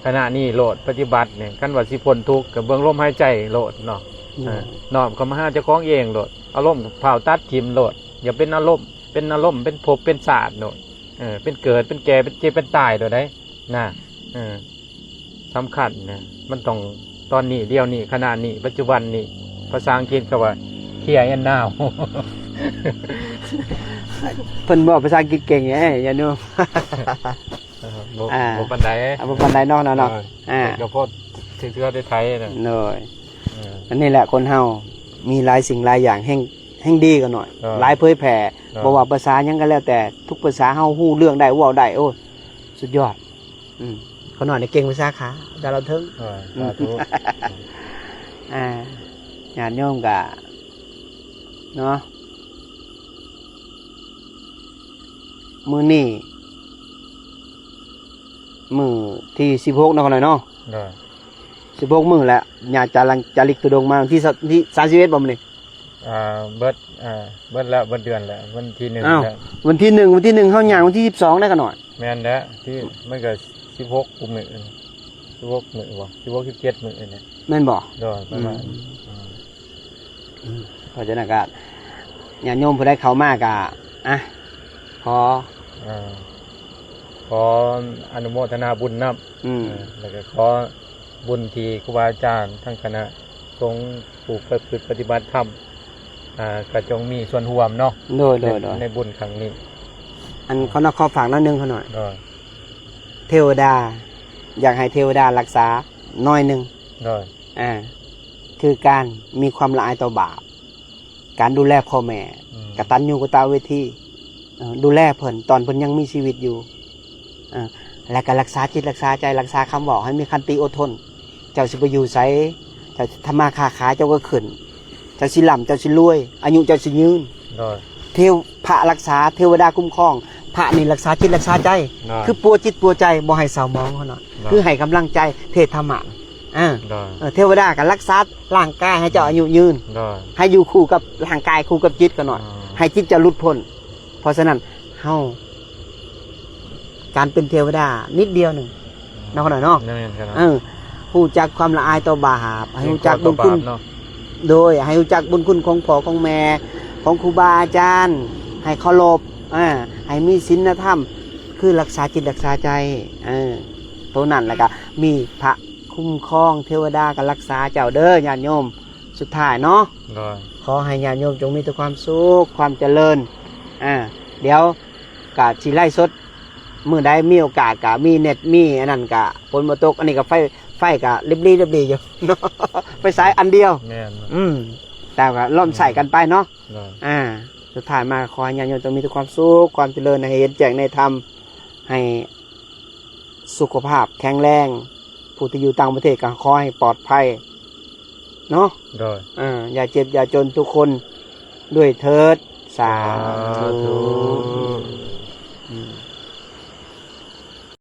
ອີ ຂະນະນີ້ໂລດ ປະຕິບັດນີ້ ຄັນວ່າຊິພົ້ນທຸກກໍເບິ່ງລົມຫາຍໃຈໂລດເນາະ. ເອີ ນ້ອມເຂົ້າມາຫາເຈົ້າຂອງເອງໂລດ ອາລົມພ້າວຕັດຖິ້ມໂລດ ຢ່າເປັນອາລົມ ເປັນອາລົມ ເປັນພົບເປັນຊາດໂລດ. ເອີ ເປັນເກີດ ເປັນແກ່ ເປັນເຈັບ ເປັນຕາຍໂລດໄດ໋ນະ. ເອີ ສຳຄັນນະ ມັນຕ້ອງຕອນນີ້ ດຽວນີ້ ຂະນະນີ້ ປັດຈຸບັນນີ້. ພາສາອັງກິດເຂົາວ່າ here and now. ເພິ່ນເວົ້າພາສາອັງກິດເກັ່ງແທ້ ຍາໂຍມ. ເອີ ບໍ່ ອ່າ ບໍ່ປານໃດ ອ່າ ບໍ່ປານໃດເນາະ ເນາະ. ເອີ ອ່າ ກໍພໍເທື່ອໄດ້ໄທນະ. ໂດຍ ເອີ ອັນນີ້ແຫຼະ ຄົນເຮົາມີຫຼາຍສິ່ງຫຼາຍຢ່າງ ແຮ່ງ ແຮ່ງດີກໍໜ້ອຍ ເອີ ຫຼາຍເຜີຍແຜ່. ເອີ ບໍ່ວ່າພາສາຫຍັງກໍແລ້ວແຕ່ ທຸກພາສາເຮົາຮູ້ເລື່ອງໄດ້ ເວົ້າໄດ້ ໂອ້ ສຸດຍອດ. ອືມ ຂ້ານ້ອຍນີ້ເກັ່ງພາສາຂາ ດາລາວເທິງ. ເອີ ສາທຸ. ອ່າ ຍາດໂຍມກະເນາະ ມື້ນີ້ມື້ທີສິບຫົກເນາະ ຂ້ານ້ອຍເນາະ. ໂດຍ ສິບຫົກມື້ແລ້ວ ຍາຈາ ຈາລິກທຸດົງມາ ວັນທີ ທີສາມສິບເອັດບໍ່ມື້ນີ້? ອ່າ ເບິດ ອ່າ ເບິດແລ້ວ ເບິດເດືອນແລ້ວ ວັນທີໜຶ່ງ. ອ້າວ ແລ້ວ ວັນທີໜຶ່ງ ວັນທີໜຶ່ງເຮົາຍ່າງວັນທີສິບສອງໄດ໋ ຂ້ານ້ອຍ. ແມ່ນແລ້ວ ທີ່ມັນກໍສິບຫົກມື້ ສິບຫົກມື້ບໍ່ ສິບຫົກ ສິບເຈັດມື້ນີ້ ແມ່ນບໍ່? ໂດຍ ປະມານ ອືມ ອືມ ເພາະສະນັ້ນກໍຍາດໂຍມຜູ້ໃດເຂົ້າມາກໍ ອ່ະ ຂໍ ເອີ ຂໍອະນຸໂມທະນາບຸນນຳ. ອືມ ເອີ ແລ້ວກໍຂໍບຸນທີ່ຄູບາອາຈານທັງຄະນະສົງຜູ້ປະພຶດປະຕິບັດທຳ ອ່າ ກໍຈົ່ງມີສ່ວນຮ່ວມເນາະ. ໂດຍ ໂດຍ ໃນ ໂດຍ ໃນບຸນຄັ້ງນີ້ ອັນ ເອີ ຂໍນອກ ຂໍຝາກໜ້ອຍໜຶ່ງ ຂ້ານ້ອຍ. ໂດຍ ເທວະດາ ຢາກໃຫ້ເທວະດາລັກສາໜ້ອຍໜຶ່ງ. ໂດຍ ອ່າ ຄືການມີຄວາມລະອາຍຕໍ່ບາບ ການດູແລພໍ່ແມ່ ອືມ ກະຕັນຍູກະຕະເວທີ ເອີ ດູແລເພິ່ນຕອນເພິ່ນຍັງມີຊີວິດຢູ່ ເອີ ແລະກະລັກສາຈິດລັກສາໃຈ ລັກສາຄຳເວົ້າໃຫ້ມີຂັນຕິອົດທົນ. ເຈົ້າຊິໄປຢູ່ໃສ ເຈົ້າທຳມາຄ້າຂາຍເຈົ້າກໍຂຶ້ນ ເຈົ້າຊິລ່ຳ ເຈົ້າຊິລວຍ ອາຍຸເຈົ້າຊິຍືນ. ໂດຍ ເທວ ພະລັກສາ ເທວະດາຄຸ້ມຄອງ ພະນີ້ລັກສາຈິດລັກສາໃຈ. ໂດຍ ຄືປົວຈິດປົວໃຈ ບໍ່ໃຫ້ເສົ້າໝອງເນາະ. ໂດຍ ຄືໃຫ້ກຳລັງໃຈ ເທດທຳມະ. ອ່າ ໂດຍ ເອີ ເທວະດາກໍລັກສາຮ່າງກາຍໃຫ້ເຈົ້າອາຍຸຍືນ. ໂດຍ ໃຫ້ຢູ່ຄູ່ກັບຮ່າງກາຍ ຄູ່ກັບຈິດກໍໜ້ອຍ ອືມ ໃຫ້ຈິດເຈົ້າຫຼຸດພົ້ນ. ເພາະສະນັ້ນເຮົາ ການເປັນເທວະດານິດດຽວໜຶ່ງເນາະ ເນາະ. ແມ່ນ ເອີ ຮູ້ຈັກຄວາມລະອາຍຕໍ່ບາບ ໃຫ້ຮູ້ຈັກບຸນຄຸນ ເນາະ. ໂດຍ ໃຫ້ຮູ້ຈັກບຸນຄຸນຂອງພໍ່ຂອງແມ່ ຂອງຄູບາອາຈານ ໃຫ້ເຄົາລົບ ອ່າ ໃຫ້ມີສິນລະທຳ ຄືລັກສາຈິດລັກສາໃຈ ເອີ ໂຕນັ້ນ ແລ້ວກະມີພະຄຸ້ມຄອງ ເທວະດາກໍລັກສາເຈົ້າເດີຍາດໂຍມ. ສຸດທ້າຍເນາະ ໂດຍ ຂໍໃຫ້ຍາດໂຍມຈົ່ງມີແຕ່ຄວາມສຸກ ຄວາມຈະເລີນ. ອ່າ ດຽວກະຊິໄລຟ໌ສົດ ມື້ໃດມີໂອກາດກະມີເນັດ ມີອັນນັ້ນກະ ຝົນບໍ່ຕົກ ອັນນີ້ກະໄຟ ໄຟກະລິບຫຼີລິບຫຼີຢູ່ເນາະ ໄຟສາຍອັນດຽວ. ແມ່ນ ອືມ ແຕ່ກະລອມໃຊ້ກັນໄປເນາະ. ໂດຍ ອ່າ ສຸດທ້າຍມາຂໍໃຫ້ຍາດໂຍມຈົ່ງມີແຕ່ຄວາມສຸກ ຄວາມຈະເລີນ ໃຫ້ເຫັນແຈ້ງໃນທຳ ໃຫ້ສຸຂະພາບແຂງແຮງ ຜູ້ທີ່ຢູ່ຕ່າງປະເທດກໍຂໍໃຫ້ປອດໄພເນາະ. ໂດຍ ເອີ ຢ່າເຈັບຢ່າຈົນທຸກຄົນດ້ວຍເທີດ ສາ ສາທຸ ທຸ.